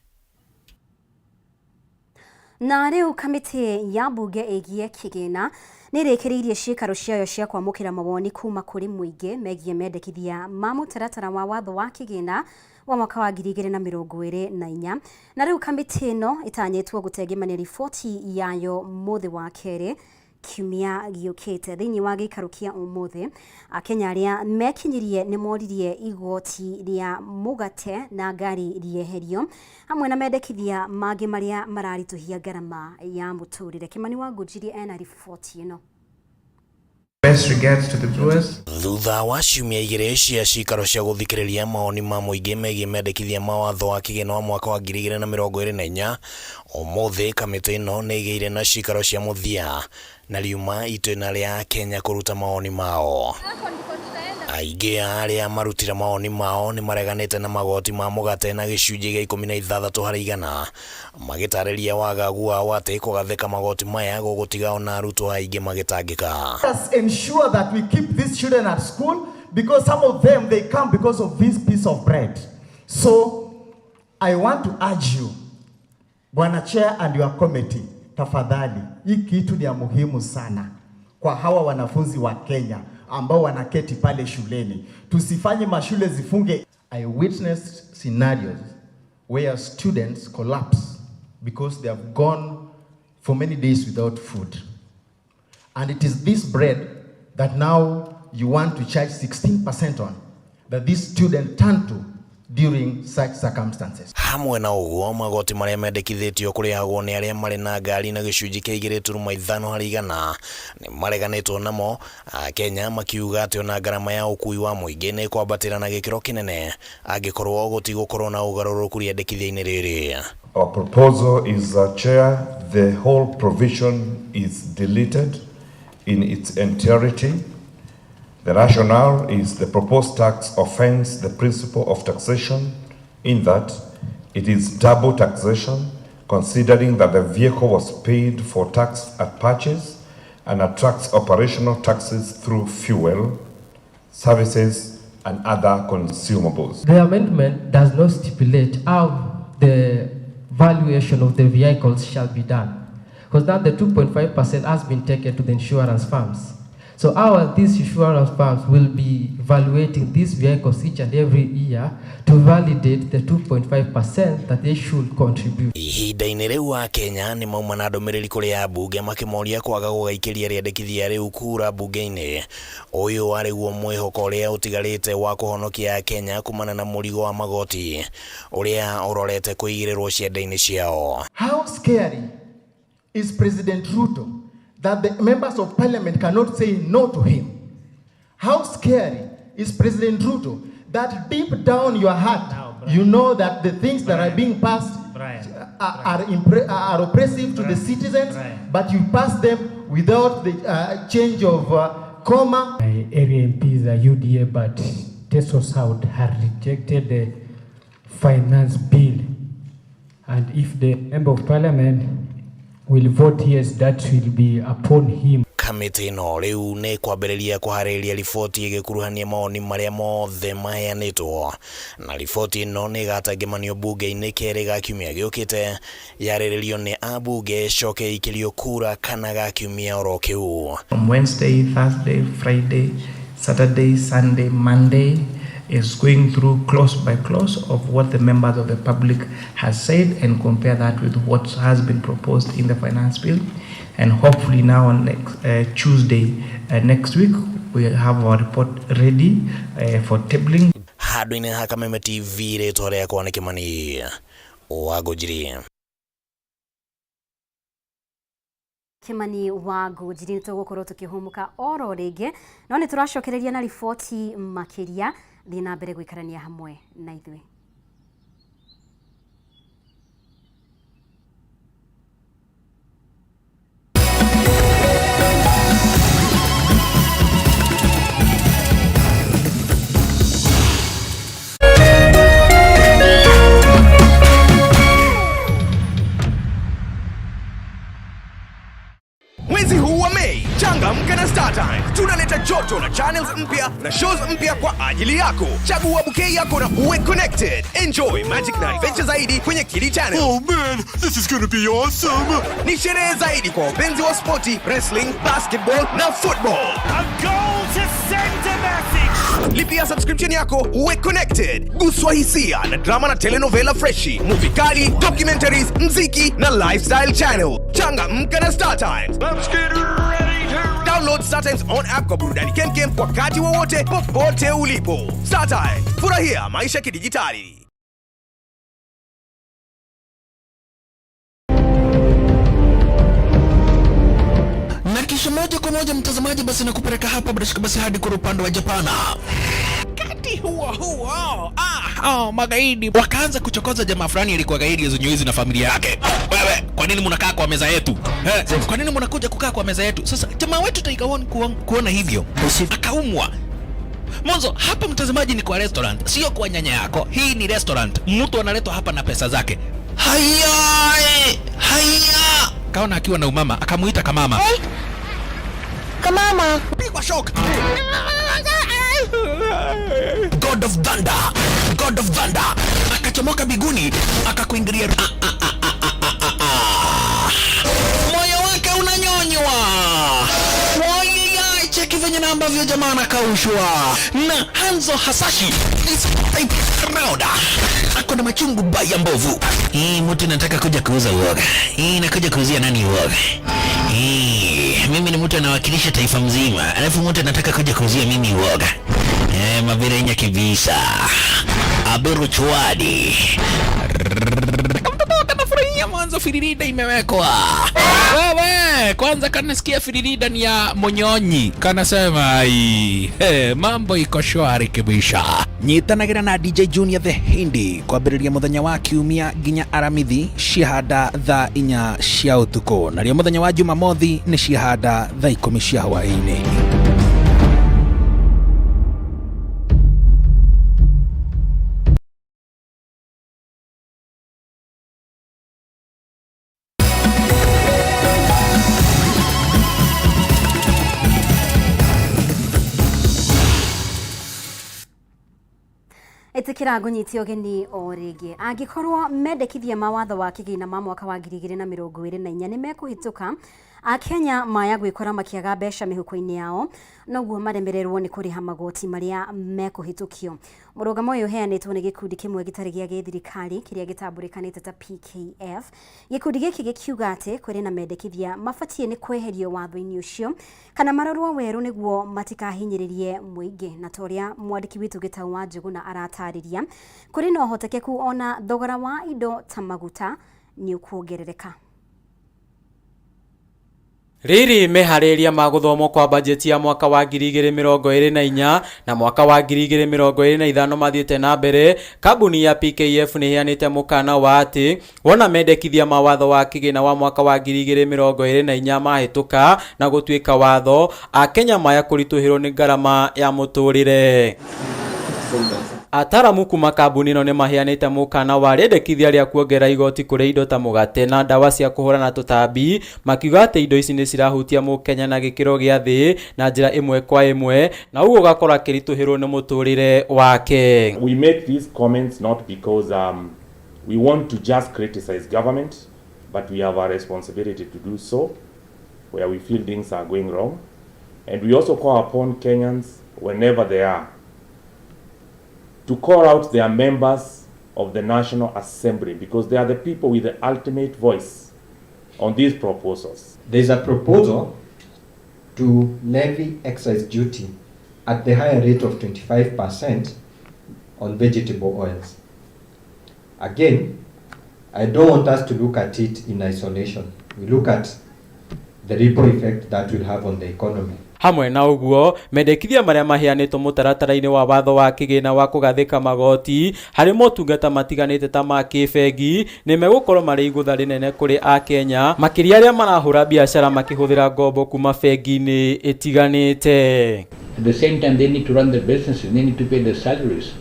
Na rĩu kamĩtĩ ya mbunge ĩgiĩ kĩgĩna nĩ ĩrĩkĩrĩirie ciikaro ciayo cia kwamũkĩra mawoni kuma kũrĩ mũingĩ megiĩ mendekithia ma mũtaratara wa watho wa kĩgĩna wa mwaka wa 2024. Na rĩu kamĩtĩ ĩno ĩtanyĩtwo gũtengemania riboti yayo mũthĩ wa kerĩ kiumia gĩũkĩte. Thĩinĩ wa gĩikaro kĩa ũmũthĩ, Akenya arĩa mekinyirie nĩ moririe igoti rĩa mũgate na ngari rĩeherio, hamwe na mendekithia mangĩ marĩa mararitũhia ngarama ya mũtũrĩre. Kĩmani wa Ngũnjiri ena riboti ĩno. Best regards to the viewers. Thutha wa ciumia 2 cia cikaro cia gũthikĩrĩria mawoni ma mũingĩ megiĩ mendekithia ma watho wa kĩgĩna wa mwaka wa 2024, ũmũthĩ kamĩtĩ ĩno nĩ ĩgĩire na cikaro cia mũthia na riuma itĩna rĩa Kenya kũruta mawoni mao. Aingĩ a arĩa marutire mawoni mao nĩ mareganĩte na magoti ma mũgate na gĩcunjĩ gĩa 16 harĩ igana, magĩtarĩria wagagu wao atĩ kũgathĩka magoti maya gũgũtiga ona arutwo aingĩ magĩtangĩka. Let us ensure that we keep these children at school because some of them, they come because of this piece of bread. So I want to urge you, Bwana Chair and your committee, tafadhali, hii kitu ni ya muhimu sana kwa hawa wanafunzi wa Kenya ambao wanaketi pale shuleni. Tusifanye mashule zifunge. I witnessed scenarios where students collapse because they have gone for many days without food. And it is this bread that now you want to charge 16% on, that this student turn to during such circumstances. Hamwe na ũguo, magoti marĩa mendekithĩtio kũrĩhagwo nĩ arĩa marĩ na ngari na gĩcunjĩ kĩa 2.5 harĩ igana nĩ mareganĩtwo namo, Akenya makiuga atĩ ona ngarama ya ũkui wa mũingĩ nĩ ĩkwambatĩra na gĩkĩro kĩnene angĩkorwo gũtigũkorwo na ũgarũrũku rĩendekithia-inĩ rĩrĩ. Our proposal is, Chair, the whole provision is deleted in its entirety. The rationale is the proposed tax offends the principle of taxation in that it is double taxation, considering that the vehicle was paid for tax at purchase and attracts operational taxes through fuel, services, and other consumables. The amendment does not stipulate how the valuation of the vehicles shall be done, because now the 2.5% has been taken to the insurance firms. So how these insurance firms will be evaluating these vehicles each and every year to validate the 2.5% that they should contribute. Ihinda-inĩ rĩu Akenya nĩ mauma na ndũmĩrĩri kũrĩ ambunge makĩmoria kwaga gũgaikĩria rĩendekithia rĩu kura mbunge-inĩ. Ũyũ warĩ guo mwĩhoko ũrĩa ũtigarĩte wa kũhonokia Akenya kumana na mũrigo wa magoti ũrĩa ũrorete kũigĩrĩrwo ciande-inĩ ciao. How scary is President Ruto that the members of parliament cannot say no to him? How scary is President Ruto that deep down your heart, you know that the things that are being passed are oppressive to the citizens, but you pass them without the change of comma? My area MPs are UDA, but Teso South had rejected the finance bill. And if the member of parliament will vote yes, that will be upon him. Kamĩtĩ ĩno rĩu nĩ kwambĩrĩria kũharĩrĩria riboti ĩgĩkuruhania mawoni marĩa mothe maheanĩtwo, na riboti ĩno nĩ ĩgatangemanio mbunge-inĩ kerĩ ga kiumia gĩũkĩte, yarĩrĩrio nĩ ambunge ĩcoke ĩikĩrio kura kana ga kiumia oro kĩu. From Wednesday, Thursday, Friday, Saturday, Sunday, Monday is going through clause by clause of what the members of the public has said and compare that with what has been proposed in the finance bill. And hopefully now on next, Tuesday next week, we have our report ready for tabling. Handũ-inĩ ha Kameme TV, rĩtwa rĩakwa nĩ Kĩmani wa Ngũnjiri. Kimani wa Ngũnjiri, nĩ tũgũkorwo tũkĩhũmũka oro rĩngĩ, no nĩ tũracokereria na riboti makĩria. Thiĩ na mbere gũikarania hamwe na ithuĩ. Mwezi huu wa Mei, changamka na StarTimes. Tunaleta joto na channels mpya na shows mpya kwa ajili yako. Chagua bouquet yako na uwe connected. Enjoy magic na adventure zaidi kwenye Kili Channel. Oh man, this is gonna be awesome. Ni sherehe zaidi kwa wapenzi wa spoti, wrestling, basketball na football. A goal to send a message. Lipia subscription yako uwe connected. Guswa hisia na drama na telenovela freshi, movie kali, documentaries, mziki na lifestyle channel. Changamka na StarTimes. Let's get ready to Download StarTimes on app kwa burudani kemkem wakati wowote popote ulipo. StarTimes, furahia maisha kidijitali. Na kisha moja kwa moja mtazamaji, basi nakupeleka hapa bila shaka basi hadi kwa upande wa Japana. Wakati huo huo, magaidi wakaanza kuchokoza jamaa fulani alikuwa gaidi ya na familia yake. Wewe, kwa nini mnakaa kwa meza yetu? Kwa nini mnakuja kukaa kwa meza yetu? Sasa jamaa wetu Tiger One kuona hivyo akaumwa. Mwanzo hapa mtazamaji ni kwa restaurant, sio kwa nyanya yako. Hii ni restaurant, mtu analetwa hapa na pesa zake. Haya, haya. Kaona akiwa na umama, akamuita kamama. Hey. Kamama. Pigwa shock. God of Thunder, God of Thunder akachomoka biguni akakuingilia. Moyo wake unanyonywa. Wai, cheki venye na ambavyo jamaa anakaushwa na Hanzo Hasashi this time round ako na machungu baya mbovu. Hii mtu nataka kuja kuuza uoga. Hii nakuja kuuzia nani uoga? Hii mimi ni mtu anawakilisha taifa mzima, alafu mtu anataka kuja kuuzia mimi uoga. Mabirenya kibisa. Aberu chwadi. Kamtoto kanafurahia mwanzo firirida imewekwa. Wewe kwanza kanasikia firirida ni ya Monyonyi. Kanasema ai, hey, mambo iko shwari kibisha. Nyitanagira na DJ Junior the Hindi kwambĩrĩria mũthenya wa kiumia nginya aramithi ciahanda thaa 4 cia ũtukũ, narĩo mũthenya wa Jumamothi nĩ ciahanda thaa 10 cia hwaĩ-inĩ. Ĩtĩkĩra ngũnyite ũgeni o rĩngĩ. Angĩkorwo mendekithia ma watho wa kĩgĩna ma mwaka wa 2024 nĩ mekũhĩtũka, Akenya maya gwĩkora makĩaga mbeca mĩhuko-inĩ yao, noguo maremererwo nĩ kũrĩha magoti marĩa mekũhĩtũkio. Mũrũgamo ũyũ ũheanĩtwo nĩ gĩkundi kĩmwe gĩtarĩ gĩa gĩthirikari kĩrĩa gĩtambũrĩkanĩte ta PKF. Gĩkundi gĩkĩ gĩkiuga atĩ kũrĩ na mendekithia mabatiĩ nĩ kweherio watho-inĩ ũcio kana marorwo werũ nĩguo matikahinyĩrĩrie mũingĩ. Na ta ũrĩa mwandĩki witũ Gĩtau wa Njũgũna aratarĩria, kũrĩ na ũhotekeku ona thogora wa indo ta maguta nĩ ũkuongerereka. Rĩrĩ meharĩria ma gũthomwo kwa bajeti ya mwaka wa 2024 na mwaka wa 2025 mathiĩte na mbere, kambuni ya PKF nĩ ĩheanĩte mũkana wa atĩ wona mendekithia ma watho wa kĩgĩna wa mwaka wa 2024 mahĩtũka na gũtuĩka watho, Akenya maya kũritũhĩrwo nĩ ngarama ya mũtũrĩre. Ataramu kuma kambuni ĩno nĩ maheanĩte mũkana wa rĩendekithia rĩa kuongerera igoti kũrĩ indo ta mũgate na ndawa cia kũhũrana tũtambi, makiuga atĩ indo ici nĩ cirahutia mũkenya na gĩkĩro gĩa thĩ na njĩra ĩmwe kwa ĩmwe, na ũguo ũgakora akĩritũhĩrwo nĩ mũtũrĩre wake. We make these comments not because we want to just criticize government, but we have a responsibility to do so where we feel things are going wrong. And we also call upon Kenyans whenever they are to call out their members of the National Assembly, because they are the people with the ultimate voice on these proposals. There is a proposal to levy excise duty at the higher rate of 25% on vegetable oils. Again, I don't want us to look at it in isolation. We look at the ripple effect that will have on the economy. Hamwe na ũguo, mendekithia marĩa maheanĩtwo mũtaratara-inĩ wa watho wa kĩgĩna wa kũgathĩka magoti harĩ motungata matiganĩte ta ma kĩbengi nĩ megũkorwo marĩ igũtha rĩnene kũrĩ Akenya, makĩria arĩa marahũra biacara makĩhũthĩra ngombo kuma bengi-inĩ ĩtiganĩte. At the same time, they need to run their businesses, they need to pay their salaries.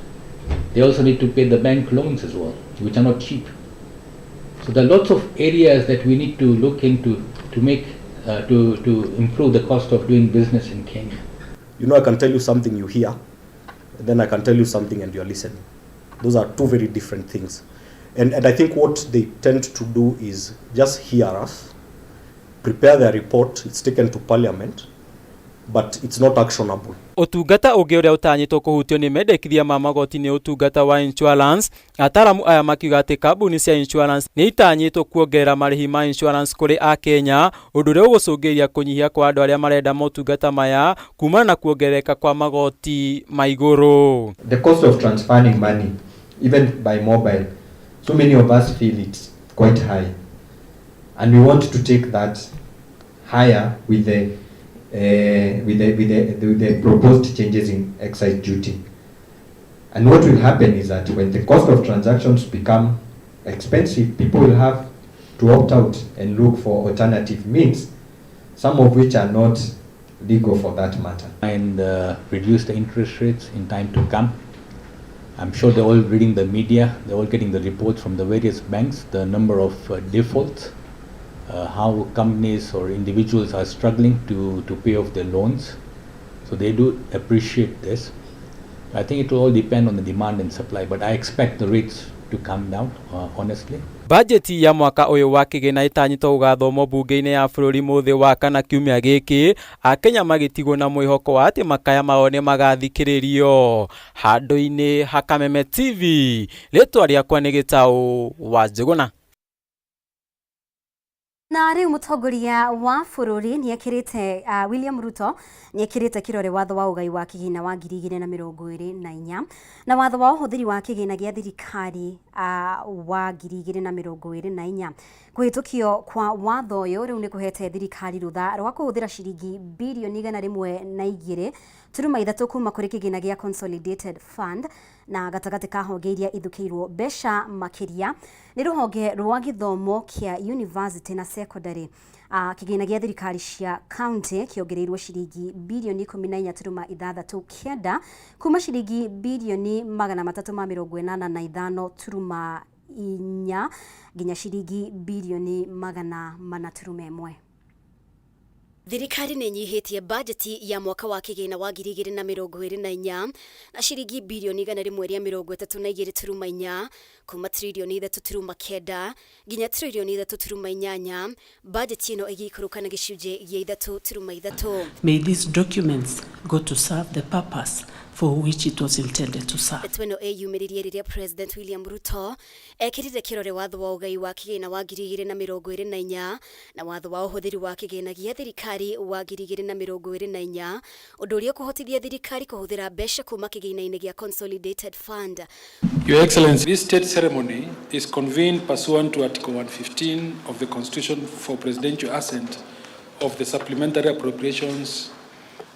They also need to pay the bank loans as well, which are not cheap. So there are lots of areas that we need to look into to make to improve the cost of doing business in Kenya. You know, I can tell you something you hear, and then I can tell you something and you're listening. Those are two very different things. And I think what they tend to do is just hear us, prepare their report, it's taken to parliament, but it's not actionable. Ũtungata ũngĩ ũrĩa ũtanyĩtwo kũhutio nĩ mendekithia ma magoti nĩ ũtungata wa insurance. Ataramu aya makiuga atĩ kambuni cia insurance nĩ itanyĩtwo kuongerera marĩhi ma insurance kũrĩ Akenya, ũndũ ũrĩa ũgũcũngĩrĩria kũnyihia kwa andũ arĩa marenda motungata maya kumana na kuongerereka kwa magoti ma igũrũ. The cost of transferring money, even by mobile, so many of us feel it's quite high. And we want to take that higher with the proposed changes in excise duty. And what will happen is that when the cost of transactions become expensive, people will have to opt out and look for alternative means, some of which are not legal for that matter. And reduce the interest rates in time to come. I'm sure they're all reading the media, they're all getting the reports from the various banks, the number of defaults, how companies or individuals are struggling to pay off their loans. So they do appreciate this. I think it will all depend on the demand and supply, but I expect the rates to come down, honestly. Bajeti ya mwaka ũyũ wa kĩgĩna ĩtanyĩtwo gũgathomwo mbunge-inĩ ya bũrũri mũthĩ wa kana kiumia gĩkĩ, Akenya magĩtigwo na mwĩhoko wa atĩ makaya mao nĩ magathikĩrĩrio. Handũ-inĩ ha Kameme TV, rĩtwa rĩakwa nĩ Gĩtaũ wa Njũgũna. Na rĩu mũtongoria wa bũrũri nĩekĩrĩte William Ruto nĩekĩrĩte kĩrore watho wa ũgai wa kĩgĩna wa 2024 na watho wa ũhũthĩri wa kĩgĩna gĩa thirikari wa 2024. Kũhĩtũkio kwa watho ũyũ rĩu nĩ kũhete thirikari rũtha rwa kũhũthĩra ciringi birioni 102.3 kuma kũrĩ kĩgĩna gĩa Consolidated Fund, na gatagatĩ ka honge iria ithukĩirwo mbeca makĩria nĩ rũhonge rwa gĩthomo kĩa university na secondary. Kĩgĩna gĩa thirikari cia county kĩongereirwo ciringi birioni 14.69 kuma ciringi birioni 385.4 nginya ciringi birioni 400.1. Thirikari nĩ ĩnyihĩtie bajeti ya mwaka wa kĩgĩna wa 2024 na ciringi birioni 132.4 kuma tririoni 3.9 nginya tririoni 3.8. Bajeti ĩno ĩgĩikũrũka na gĩcunjĩ gĩa 3.3. May these documents go to serve the purpose for which it was intended to serve. Ndeto ĩno ĩyumĩririe rĩrĩa President William Ruto ekĩrire kĩrore watho wa ũgai wa kĩgĩna wa 2024 na watho wa ũhũthĩri wa kĩgĩna gĩa thirikari wa 2024, ũndũ ũrĩa ũkũhotithia thirikari kũhũthĩra mbeca kuma kĩgĩna-inĩ gĩa Consolidated Fund. Your Excellency, this state ceremony is convened pursuant to Article 115 of the Constitution for presidential assent of the Supplementary Appropriations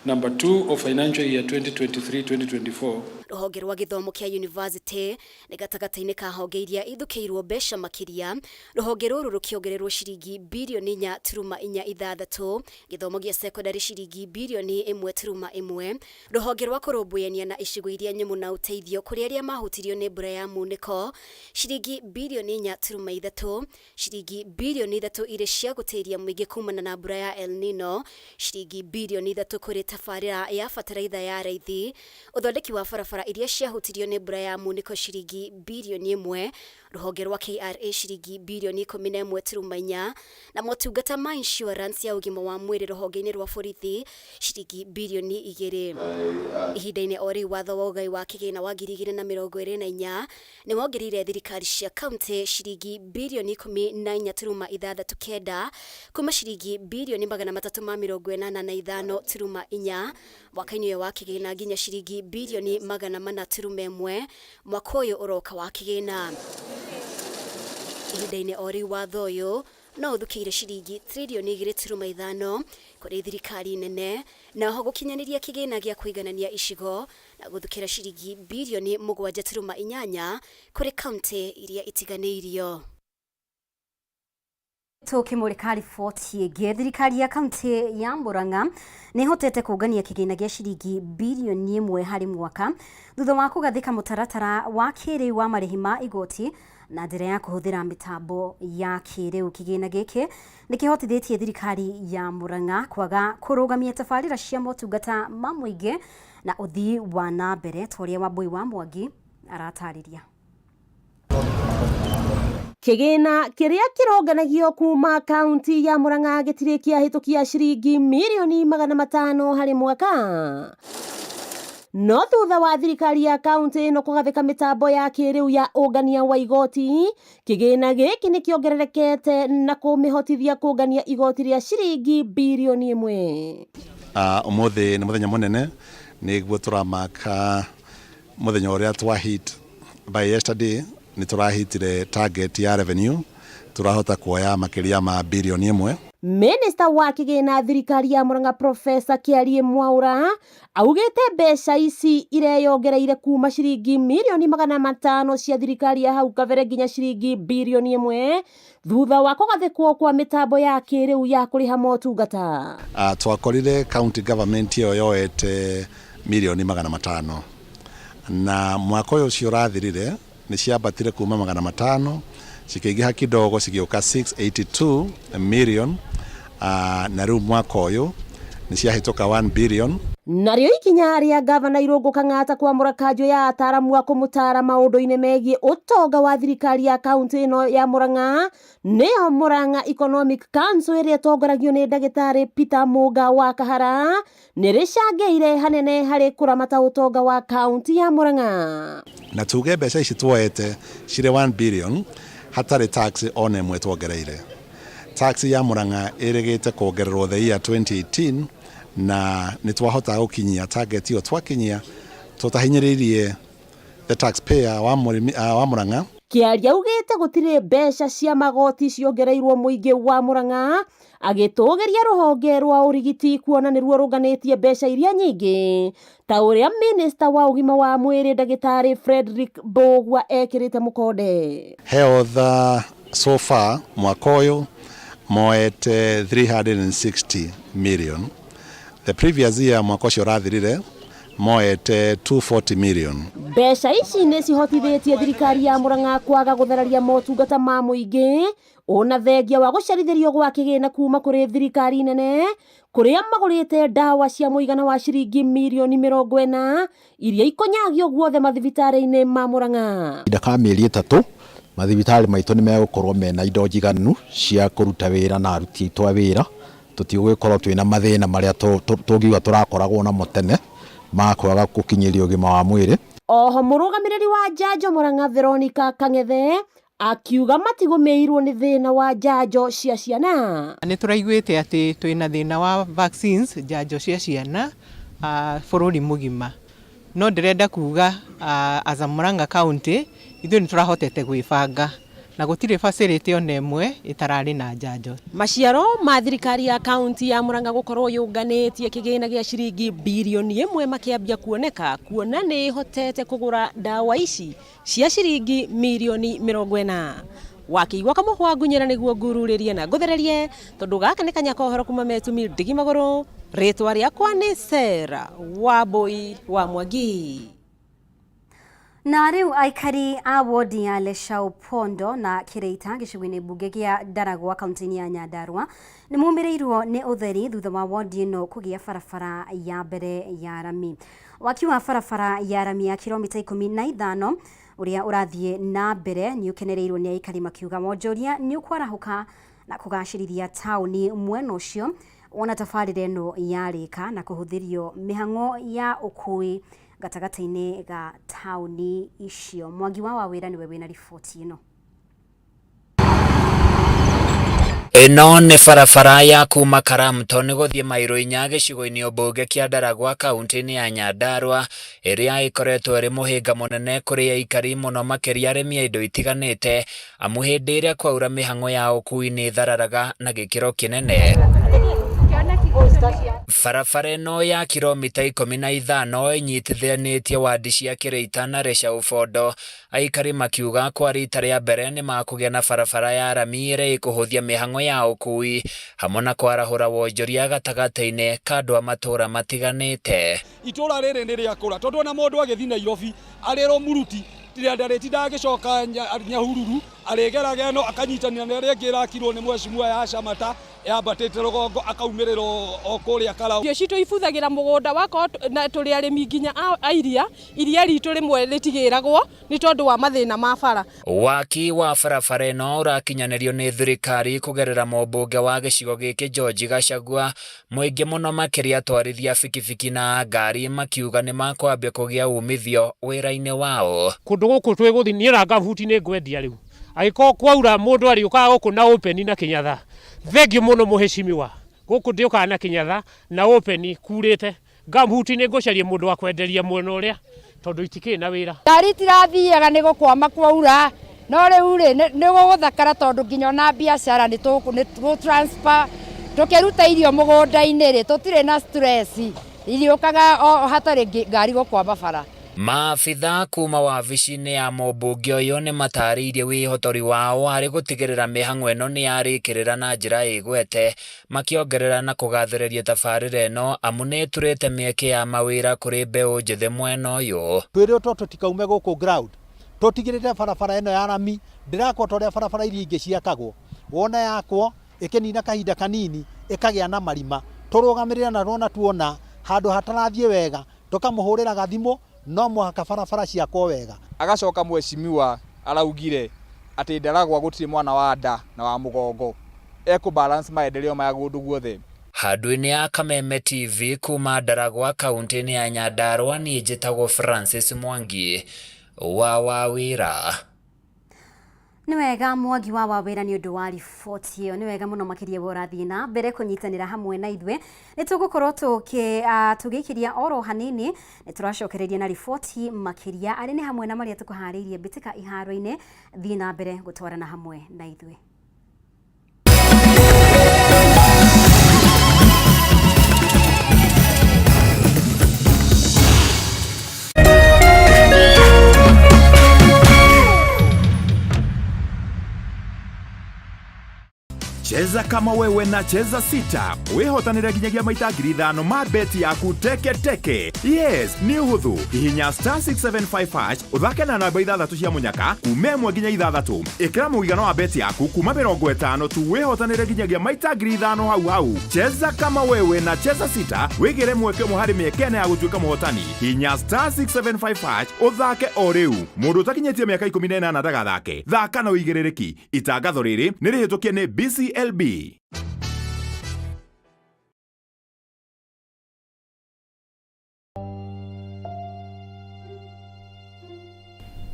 Number 2 of financial year 2023-2024. Rũhonge rwa gĩthomo kĩa university nĩ gatagatĩ-inĩ ka honge iria ithukĩirwo mbeca makĩria, rũhonge rũrũ rũkĩongererwo ciringi birioni 4.46, gĩthomo gĩa secondary ciringi birioni 1.1, rũhonge rwa kũrũmbũyania na icigo iria nyũmũ na ũteithio kũrĩ arĩa mahutirio nĩ mbura ya munĩko ciringi birioni 4.3, ciringi birioni 3 irĩ cia gũtĩria mũingĩ kumana na mbura ya El Nino, ciringi birioni 3 kũrĩ tabarĩra ya bataraitha ya raithi, ũthondeki wa barabara iria ciahutirio nĩ mbura ya munĩko ciringi birioni 1, rũhonge rwa KRA ciringi birioni 11.4, na motungata ma insurance ya ũgima wa mwĩrĩ rũhonge-inĩ rwa borithi ciringi birioni 2. Ihinda-inĩ o rĩu watho wa ũgai wa kĩgĩna wa 2024 nĩ wongereire thirikari cia kaunti ciringi birioni 14.69 kuma ciringi birioni 385.4 mwaka-inĩ ũyũ wa kĩgĩna nginya ciringi birioni 400.1 mwaka ũyũ ũroka wa kĩgĩna. Ihinda-inĩ o rĩu watho ũyũ no ũthukĩire ciringi tririoni 2.5 kũrĩ thirikari nene, na oho gũkinyanĩria kĩgĩna gĩa kũiganania icigo na gũthukĩra ciringi birioni 7.8 kũrĩ kaunti iria itiganĩirio. Tukimurika riboti ĩngĩ, thirikari ya kaunti ya Murang'a nĩ ĩhotete kũngania kĩgĩna gĩa ciringi birioni 1 harĩ mwaka thutha wa kũgathĩka mũtaratara wa kĩrĩu wa marĩhi ma igoti na njĩra ya kũhũthĩra mĩtambo ya kĩrĩu. Kĩgĩna gĩkĩ nĩ kĩhotithĩtie thirikari ya Murang'a kwaga kũrũgamia tabarĩra cia motungata ma mũingĩ na ũthii wa na mbere ta ũrĩa Wambui wa Mwangi aratarĩria. Kĩgĩna kĩrĩa kĩronganagio kuma kaunti ya Murang'a gĩtirĩ kĩahĩtũkia ciringi mirioni 500 harĩ mwaka. No thutha wa thirikari ya kaunti ĩno kũgathĩka mĩtambo ya kĩrĩu ya ũngania wa igoti, kĩgĩna gĩkĩ nĩ kĩongererekete na kũmĩhotithia kũngania igoti rĩa ciringi birioni 1. Ũmũthĩ nĩ mũthenya mũnene, nĩguo tũramaka mũthenya ũrĩa twa hit by yesterday nĩ tũrahitire target ya revenue, tũrahota kuoya makĩria ma birioni 1. Minista wa kĩgĩna thirikari ya Murang'a Profesa Kĩarie Mwaura augĩte mbeca ici ireyongereire kuma ciringi mirioni 500 cia thirikari ya hau kabere nginya ciringi birioni 1 thutha wa kũgathĩkwo kwa mĩtambo ya kĩrĩu ya kũrĩha motungata. Twakorire county government ĩyo yoete mirioni 500 na mwaka ũyũ ũcio ũrathirire nĩ ciambatire kuma 500 cikĩingĩha kidogo cigĩũka 682 million, na rĩu mwaka ũyũ nĩ ciahĩtũka 1 billion. Narĩo ikinya rĩa gavana Irũngũ Kang'ata kwamũra kanjũ ya ataaramu a kũmũtaara maũndũ-inĩ megiĩ ũtonga wa thirikari ya kaunti ĩno ya Murang'a nĩyo Murang'a Economic Council ĩrĩa ĩtongoragio nĩ ndagĩtarĩ Peter Mũnga wa Kahara nĩ rĩcangĩire hanene harĩ kũramata ũtonga wa kaunti ya Murang'a. Na tuge mbeca ici tuoete cirĩ 1 billion hatarĩ tax ona ĩmwe tuongereire. Tax ya Murang'a ĩrĩgĩte kuongererwo the year 2018 na nĩ twahota gũkinyia target ĩyo twakinyia tũtahinyĩrĩirie the taxpayer wa mũrĩmi wa Murang'a. Kĩaria augĩte gũtirĩ mbeca cia magoti ciongereirwo mũingĩ wa Murang'a agĩtũgĩria rũhonge rwa ũrigiti kuona nĩruo rũnganĩtie mbeca iria nyingĩ ta ũrĩa minista wa ũgima wa mwĩrĩ ndagĩtarĩ Frederick Mbũgua ekĩrĩte mũkonde. Health so far mwaka ũyũ moete 360 million. The previous year mwaka ũcio ũrathirire moete 240 million. Mbeca ici nĩ cihotithĩtie thirikari ya Murang'a kwaga gũthararia motungata ma mũingĩ ona thengia wa gũcerithĩrio gwa kĩgĩna kuma kũrĩ thirikari nene kũrĩa magũrĩte ndawa cia mũigana wa ciringi mirioni 40 iria ikũnyagio guothe mathibitarĩ-inĩ ma Murang'a. Kahinda ka mĩeri 3 mathibitarĩ maitũ nĩ megũkorwo mena indo njiganu cia kũruta wĩra na aruti aitũ a wĩra tũtigũgĩkorwo twĩna mathĩna marĩa tũngiuga tũrakoragwo namo tene ma kwaga gũkinyĩria ũgima wa mwĩrĩ. Oho mũrũgamĩrĩri wa njanjo Murang'a Veronica Kang'ethe akiuga matigũmĩirwo nĩ thĩna wa njanjo cia ciana. Nĩ tũraiguĩte atĩ twĩna thĩna wa vaccines njanjo cia ciana bũrũri mũgima, no ndĩrenda kuga as a Murang'a County ithuĩ nĩ tũrahotete gwĩbanga na gũtirĩ facility ona ĩmwe ĩtararĩ na njanjo. Maciaro ma thirikari ya kaunti ya Murang'a gũkorwo yũnganĩtie kĩgĩna gĩa ciringi birioni 1 makĩambia kuoneka kuona nĩ ĩhotete kũgũra ndawa ici cia ciringi mirioni 40. Wakĩigua kamũhwa ngunyĩra nĩguo ngururĩrie na ngũthererie tondũ gaka nĩ kanya ka ũhoro kuma Metumi ndigi magũrũ. Rĩtwa rĩakwa nĩ Sarah Wambui wa Mwangi. Na rĩu aikari a wodi ya Leshau Pondo na Kĩrĩita gĩcigo-inĩ mbunge gĩa Ndaragwa kaunti-inĩ ya Nyandarua nĩ mumĩrĩirwo nĩ ũtheri thutha wa wodi ĩno kũgĩa barabara ya mbere ya rami. Waki wa barabara ya rami ya kilomita 15 ũrĩa ũrathiĩ na mbere nĩ ũkenereirwo nĩ aikari makiuga wonjoria nĩ ũkwarahũka na kũgacĩrithia taũni mwena ũcio wona tabarĩra ĩno yarĩka na kũhũthĩrio mĩhang'o ya ũkui gatagatĩ-inĩ ga taũni icio. Mwangi wa Wawĩra nĩwe wĩna riboti ĩno. Ĩno nĩ barabara ya kuma Karamton gũthiĩ mairo 4 gĩcigo-inĩ mbunge kĩa Ndaragwa kaunti-inĩ ya Nyandarua ĩrĩa ĩkoretwo ĩrĩ mũhĩnga mũnene kũrĩ aikari mũno makĩria arĩmi a indo itiganĩte amu hĩndĩ ĩrĩa kwaura mĩhang'o ya ũkui nĩ ĩthararaga na gĩkĩro kĩnene. Barabara ĩno ya kilomita 15 ĩnyitithanĩtie wadi cia Kĩrĩita na Leshau Bondo aikari makiuga kwa rita rĩa mbere nĩ makũgĩa na barabara ya rami ĩrĩa ĩkũhũthia mĩhang'o ya ũkui hamwe na kwarahũra wonjoria gatagatĩ-inĩ ka andũ a matũũra matiganĩte. Itũũra rĩrĩ nĩ rĩakũra tondũ ona mũndũ agĩthiĩ Nairobi arĩ Rũmuruti ndarĩtindaga agĩcoka Nyahururu arĩgeraga ĩno akanyitanĩra na ĩrĩa ĩngĩ ĩrakirwo nĩ mheshimiwa ya Shamata yambatĩte rũgongo akaumĩrĩra o kũrĩa Karau. Irio citũ ibuthagĩra mũgũnda wakorwo na tũrĩ arĩmi nginya a iria, iria ritũ rĩmwe rĩtigĩragwo nĩ tondũ wa mathĩna ma bara. Waki wa barabara ĩno ũrakinyanĩrio nĩ thirikari kũgerera mũmbunge wa gĩcigo gĩkĩ George Gachagua mũingĩ mũno makĩria atwarithia bikibiki na ngari makiuga nĩ makwambia kũgĩa umithio wĩra-inĩ wao. Kũndũ gũkũ twĩgũthiĩ niĩ na ngabuti nĩ ngwendia rĩu angĩkorwo kwaura mũndũ arĩũkaga gũkũ na open na kĩnyatha. Thengiũ mũno mũheshimiwa gũkũ ndĩũkaga na kĩnyatha na open kurĩte ngabuti nĩ ngũcaria mũndũ wa kwenderia mwena ũrĩa tondũ itikĩrĩ na wĩra. Ngari itirathiaga nĩ gũkwama kwaura no rĩu rĩ nĩ gũgũthakara tondũ nginya ona biacara nĩ tũ transfer Tũkĩruta irio mũgũnda-inĩ rĩ, tũtirĩ na stress, iriũkaga o hatarĩ ngari gũkwama bara. Maabitha kuma wabici-inĩ ya mũmbunge ũyũ nĩmatarĩirie wĩhotori wao harĩ gũtigĩrĩra mĩhang'o ĩno nĩyarĩkĩrĩra na njĩra ĩgwete, makĩongerera na kũgathĩrĩria tabarĩra ĩno amu nĩĩturĩte mĩeke ya mawĩra kũrĩ mbeũ njĩthĩ mwena ũyũ. Twĩrĩtwo tũtikaume gũkũ ground, tũtigĩrĩre barabara ĩno ya rami ndĩrakwo ta ũrĩa barabara iria ingĩ ciakagwo, wona yakwo ĩkĩnina kahinda kanini ĩkagĩa na marima, tũrũgamĩrĩre na rwona tuona handũ hatarathiĩ wega tũkamũhũrĩra gathimũ, no mũhaka barabara ciakwo wega. Agacoka mheshimiwa araugire atĩ Ndaragwa gũtirĩ mwana wa nda na wa mũgongo, ekũ balance maendeleo maya kũndũ guothe. Handũ-inĩ ya Kameme TV kuma Ndaragwa kaunti-inĩ ya Nyandarua niĩ njĩtagwo Francis Mwangi wa Wawĩra. Nĩ wega Mwangi wa Wawĩra nĩ ũndũ wa riboti ĩyo, nĩ wega mũno makĩria we ũrathiĩ na mbere kũnyitanĩra hamwe na ithuĩ. Nĩ tũgũkorwo tũgĩikĩria oro hanini, nĩ tũracokereria na riboti makĩria arĩ nĩ hamwe na marĩa tũkũharĩirie mbĩtĩka iharo-inĩ. Thiĩ na mbere gũtwarana hamwe na ithuĩ. Cheza kama wewe na Cheza Sita wihotanire nginyagia maita 5,000 ma beti yaku teke teke. Yes, nĩ ũhũthũ. Hihinya star 675 hash ũthake na namba 6 cia mũnyaka kuma 1 nginya 6. Ĩkĩra mũigana wa beti yaku kuma 50 tu wihotanire nginyagia maita 5,000 hau hau. Cheza kama wewe na Cheza Sita wĩgĩre mweke ũmwe harĩ mĩeke ĩna ya gũtuĩka mũhotani. Hihinya star 675 hash ũthake o rĩu. Mũndũ ũtakinyĩtie mĩaka 18 ndagathake. Thaka na ũigĩrĩrĩki. Itangatho rĩrĩ nĩ rĩhĩtũkie nĩ BCLB.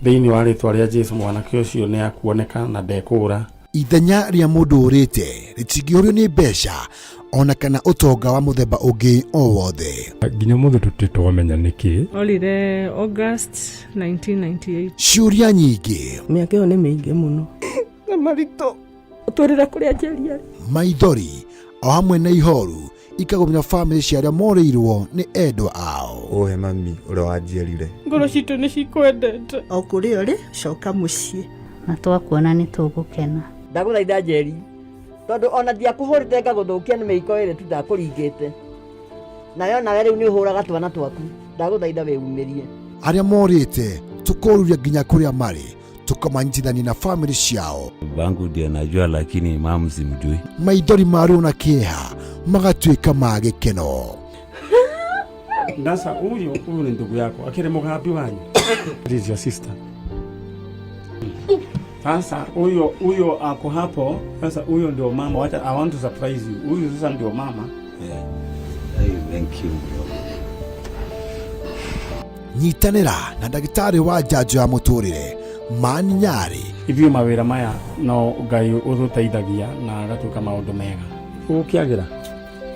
Thĩinĩ wa rĩtwa rĩa Jesu mwanake ũcio nĩ akuoneka na ndekũũra. Ithenya rĩa mũndũ ũrĩte rĩtingĩũrio nĩ mbeca ona kana ũtonga wa mũthemba ũngĩ o wothe. Nginya mũthĩ tũtirĩ twamenya nĩkĩ. Orire August 1998. Ciũria nyingĩ. Mĩaka ĩyo nĩ mĩingĩ mũno. Na maritũ ũtwĩrĩra kũrĩa Njeri arĩ. Maithori o hamwe na ihoru ikagũmĩra bamĩrĩ cia arĩa morĩirwo nĩ endwa ao. Ũhe mami ũrĩa wanjiarire. Ngoro citũ nĩ cikwendete. O kũrĩa ũrĩ coka mũciĩ. Na twakuona nĩ tũgũkena. Ndagũthaitha Njeri, tondũ ona ndiakũhũrĩte ngagũthũkia nĩ mĩiko ĩrĩ tu ndakũringĩte. Nayo nawe rĩu nĩ ũhũraga twana twaku. Ndagũthaitha wĩumĩrie. Arĩa morĩte tũkoruria nginya kũrĩa marĩ, tukamanyitithania na famĩlĩ ciao. Bangu ndiye najua, lakini mamu simjui. Maithori ma ruo na kĩeha magatuĩka ma gĩkeno. Ndasa huyu huyu ni ndugu yako akiri mũgambi wanyu. This is your sister. Sasa huyo huyo ako hapo. Sasa huyo ndio mama. Wacha, I want to surprise you. Huyu sasa ndio mama. Yeah. Hey, thank you bro. Nyitanĩra na ndagĩtarĩ wa njanjo ya mũtũrĩre Mani Nyarĩ. Ithuĩ mawĩra maya no Ngai ũtũteithagia na agatuĩka maũndũ mega. Gũkĩagĩra.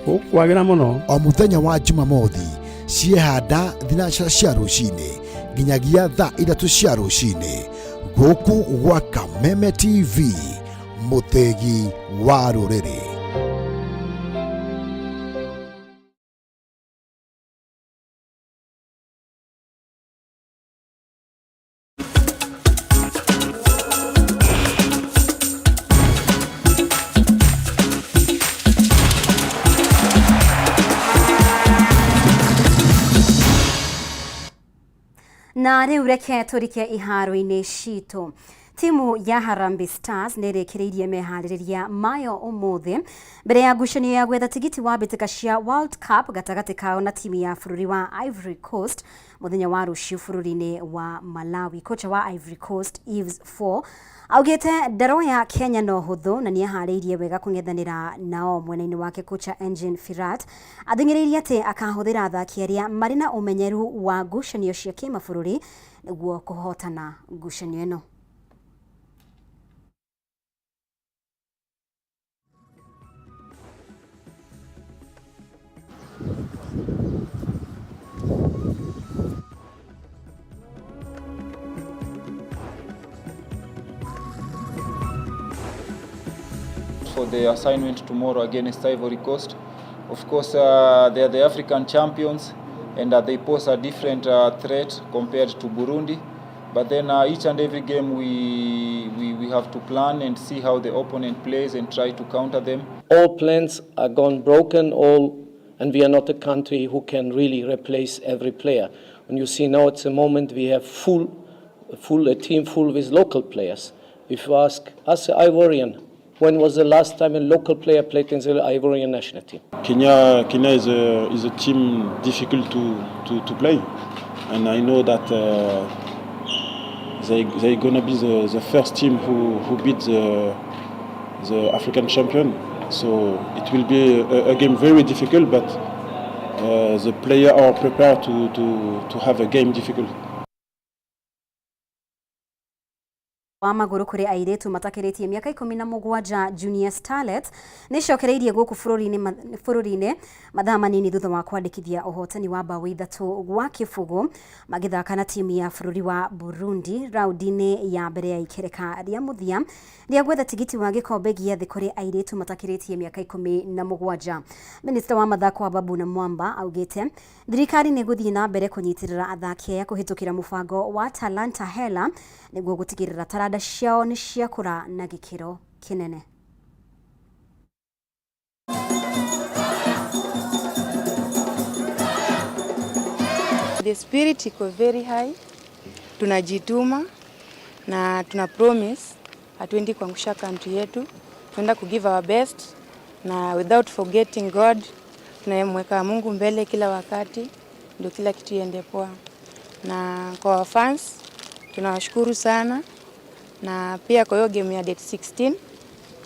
Gũkwagĩra mũno. O mũthenya wa Jumamothi ciehanda 3 cia rũcinĩ nginyagia thaa 3 cia rũcinĩ gũkũ gwa Kameme TV, mũthĩgi wa rũrĩrĩ. Na rĩu reke tũrike iharo-inĩ citũ. Timu ya Harambee Stars nĩ ĩrĩkĩrĩirie meharĩrĩria mayo ũmũthĩ mbere ya ngucanio ya gwetha tigiti wa mbĩtĩka cia World Cup gatagatĩ kao na timu ya bũrũri wa Ivory Coast mũthenya wa rũciũ bũrũri-inĩ wa Malawi. Kocha wa Ivory Coast Yves Fall augĩte ndaroya Kenya no hũthũ na nĩeharĩirie wega kũng'ethanĩra nao. Mwena-inĩ wake kocha Engin Firat athing'ĩrĩirie atĩ akahũthĩra athaki arĩa marĩ na ũmenyeru wa ngucanio cia kĩmabũrũri nĩguo kũhotana ngucanio ĩno. For the assignment tomorrow against Ivory Coast. Of course, they are the African champions and they pose a different threat compared to Burundi. But then each and every game we have to plan and see how the opponent plays and try to counter them. All plans are gone broken, all, and we are not a country who can really replace every player. When you see now at the moment we have full, full a team full with local players. If you ask us Ivorian, when was the last time a local player played in the Ivorian national team? Kenya is a team difficult to play, and I know that they gonna be the first team who beat the African champion. So it will be a game very difficult, but the player are prepared to have a game difficult. Wa magũrũ kũrĩ airĩtu matakĩrĩtie mĩaka 17 Junior Starlets nĩ icokereirie gũkũ bũrũri-inĩ mathaa manini thutha wa kwandĩkithia ũhotani wa mbaũ 3-0 magĩthaka na timu ya bũrũri wa Burundi raũndi-inĩ ya mbere ya ikereka rĩa mũthia rĩa gwetha tigiti wa gĩkombe gĩa thĩ kũrĩ airĩtu matakĩrĩtie mĩaka 17. Minista wa mathako wa Babu na Mwamba augĩte thirikari nĩ ĩgũthiĩ na mbere kũnyitĩrĩra athaki aya kũhĩtũkĩra mũbango wa Talanta Hela nĩguo gũtigĩrĩra taranda ciao nĩ ciakũra na gĩkĩro kĩnene. The spirit iko very high, tunajituma na tuna promise hatuendi kuangusha country yetu, tunaenda ku give our best na without forgetting God, tunamweka Mungu mbele kila wakati, ndio kila kitu iende poa. Na kwa fans tunawashukuru sana, na pia kwa hiyo game ya date 16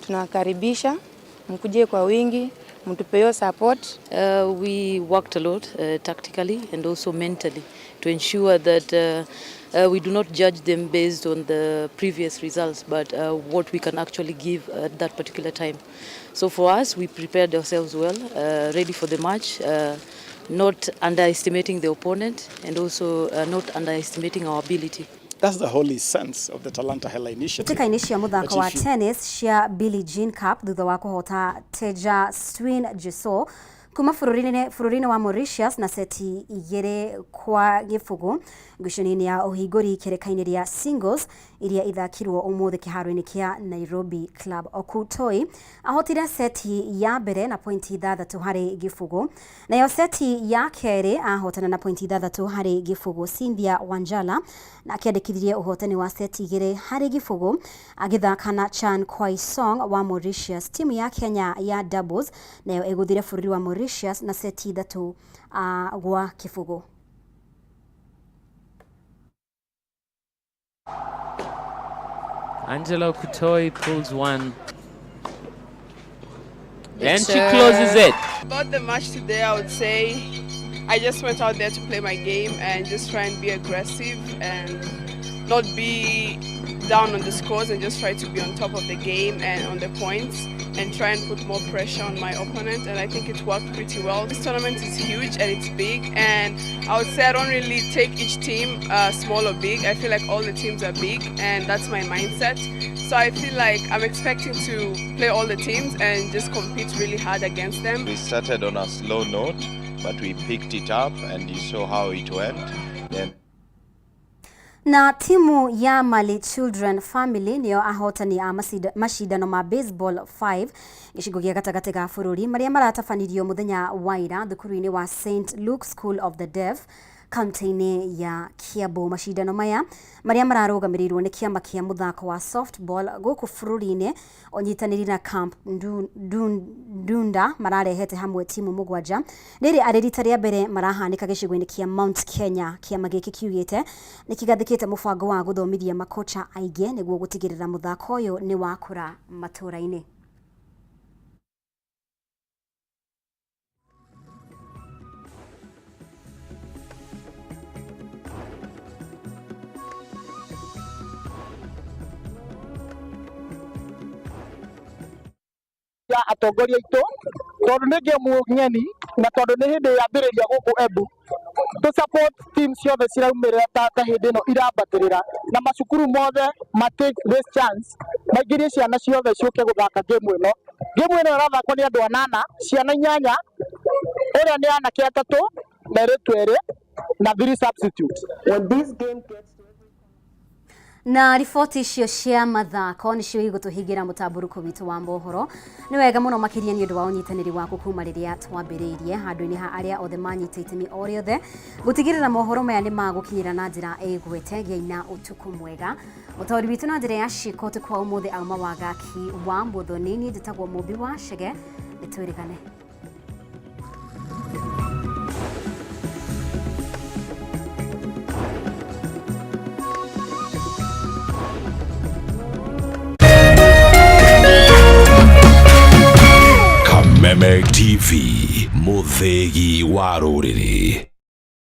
tunawakaribisha mkuje kwa wingi, mtupe hiyo support. We worked a lot tactically and also mentally to ensure that we do not judge them based on the previous results, but what we can actually give at that particular time. So for us, we prepared ourselves well, ready for the match, not underestimating the opponent and also not underestimating our ability. That's the whole essence of the Talanta Hela initiative. Mbĩtĩka-inĩ cia mũthako wa tennis cia Billie Jean Cup thutha wa kũhota Teja Swin Jeso kuma bũrũri-inĩ wa Mauritius na seti 2-0 ngucanio-inĩ ya ũhingũri ikereka-inĩ rĩa singles iria ithakirwo ũmũthĩ kĩharo-inĩ kĩa Nairobi Club. Okutoi ahotire seti ya mbere na pointi 6-0, nayo seti ya kerĩ ahotana na pointi 6-0. Cynthia Wanjala na akĩandĩkithirie ũhotani wa seti 2-0 agĩthaka na Chan Kwai Song wa Mauritius. Timu ya Kenya ya doubles nayo ĩgũthire bũrũri wa Mauritius na seti 3-0. Angela Okutoyi pulls one. And she closes it. About the match today, I would say I just went out there to play my game and just try and be aggressive and not be down on the scores and just try to be on top of the game and on the points and try and put more pressure on my opponent, and I think it worked pretty well. This tournament is huge and it's big, and I would say I don't really take each team small or big. I feel like all the teams are big, and that's my mindset. So I feel like I'm expecting to play all the teams and just compete really hard against them. We started on a slow note, but we picked it up and you saw how it went. Then Na timu ya Mali Children Family nĩo ahotani a macindano ma baseball 5 gĩcigo gĩa gatagatĩ ga bũrũri marĩa maratabanirio mũthenya wa ira thukuru-inĩ wa St Luke School of the Deaf kaunti-inĩ ya Kiambu. Macindano maya marĩa mararũgamĩrĩirwo nĩ kĩama kĩa mũthako wa softball gũkũ bũrũri-inĩ ũnyitanĩri na Camp Ndunda mararehete hamwe timu 7 rĩrĩ arĩ rita rĩa mbere marahanĩka gĩcigo-inĩ kĩa Mount Kenya. Kĩama gĩkĩ kiugĩte nĩ kĩgathĩkĩte mũbango wa gũthomithia makocha aingĩ nĩguo gũtigĩrĩra mũthako ũyũ nĩ wakũra matũũra-inĩ. Ya atongoria aitũ tondũ nĩ game ng'eni na tondũ nĩ hĩndĩ yambĩrĩria gũkũ Embu tũ support team ciothe ciraumĩrĩra ta hĩndĩ ĩno irambatĩrĩra na macukuru mothe ma take this chance maingĩrie ciana ciothe ciũke gũthaka game ĩno. Game ĩno ĩrathakwo nĩ andũ anana, ciana inyanya, ũrĩa nĩ anake atatũ na airĩtu erĩ na 3 substitutes. When this game gets Na riboti icio cia mathako nĩcio igũtũhingĩra mũtambũrũko witũ wa mohoro. Nĩ wega mũno makĩria nĩ ũndũ wa ũnyitanĩri waku kuma rĩrĩa twambĩrĩirie handũ-inĩ ha arĩa othe manyita itemi o rĩothe gũtigĩrĩra mohoro maya nĩ magũkinyĩra na njĩra ĩgwete. Gĩai na ũtukũ mwega. Mũtaũri witũ na njĩra ya ciĩko ũtukũ wa ũmũthĩ auma Wangaki wa Mũthoni. Niĩ njĩtagwo Mũmbi wa Chege, nĩ twĩrĩgane. Kameme TV, mũthĩgi wa rũrĩrĩ.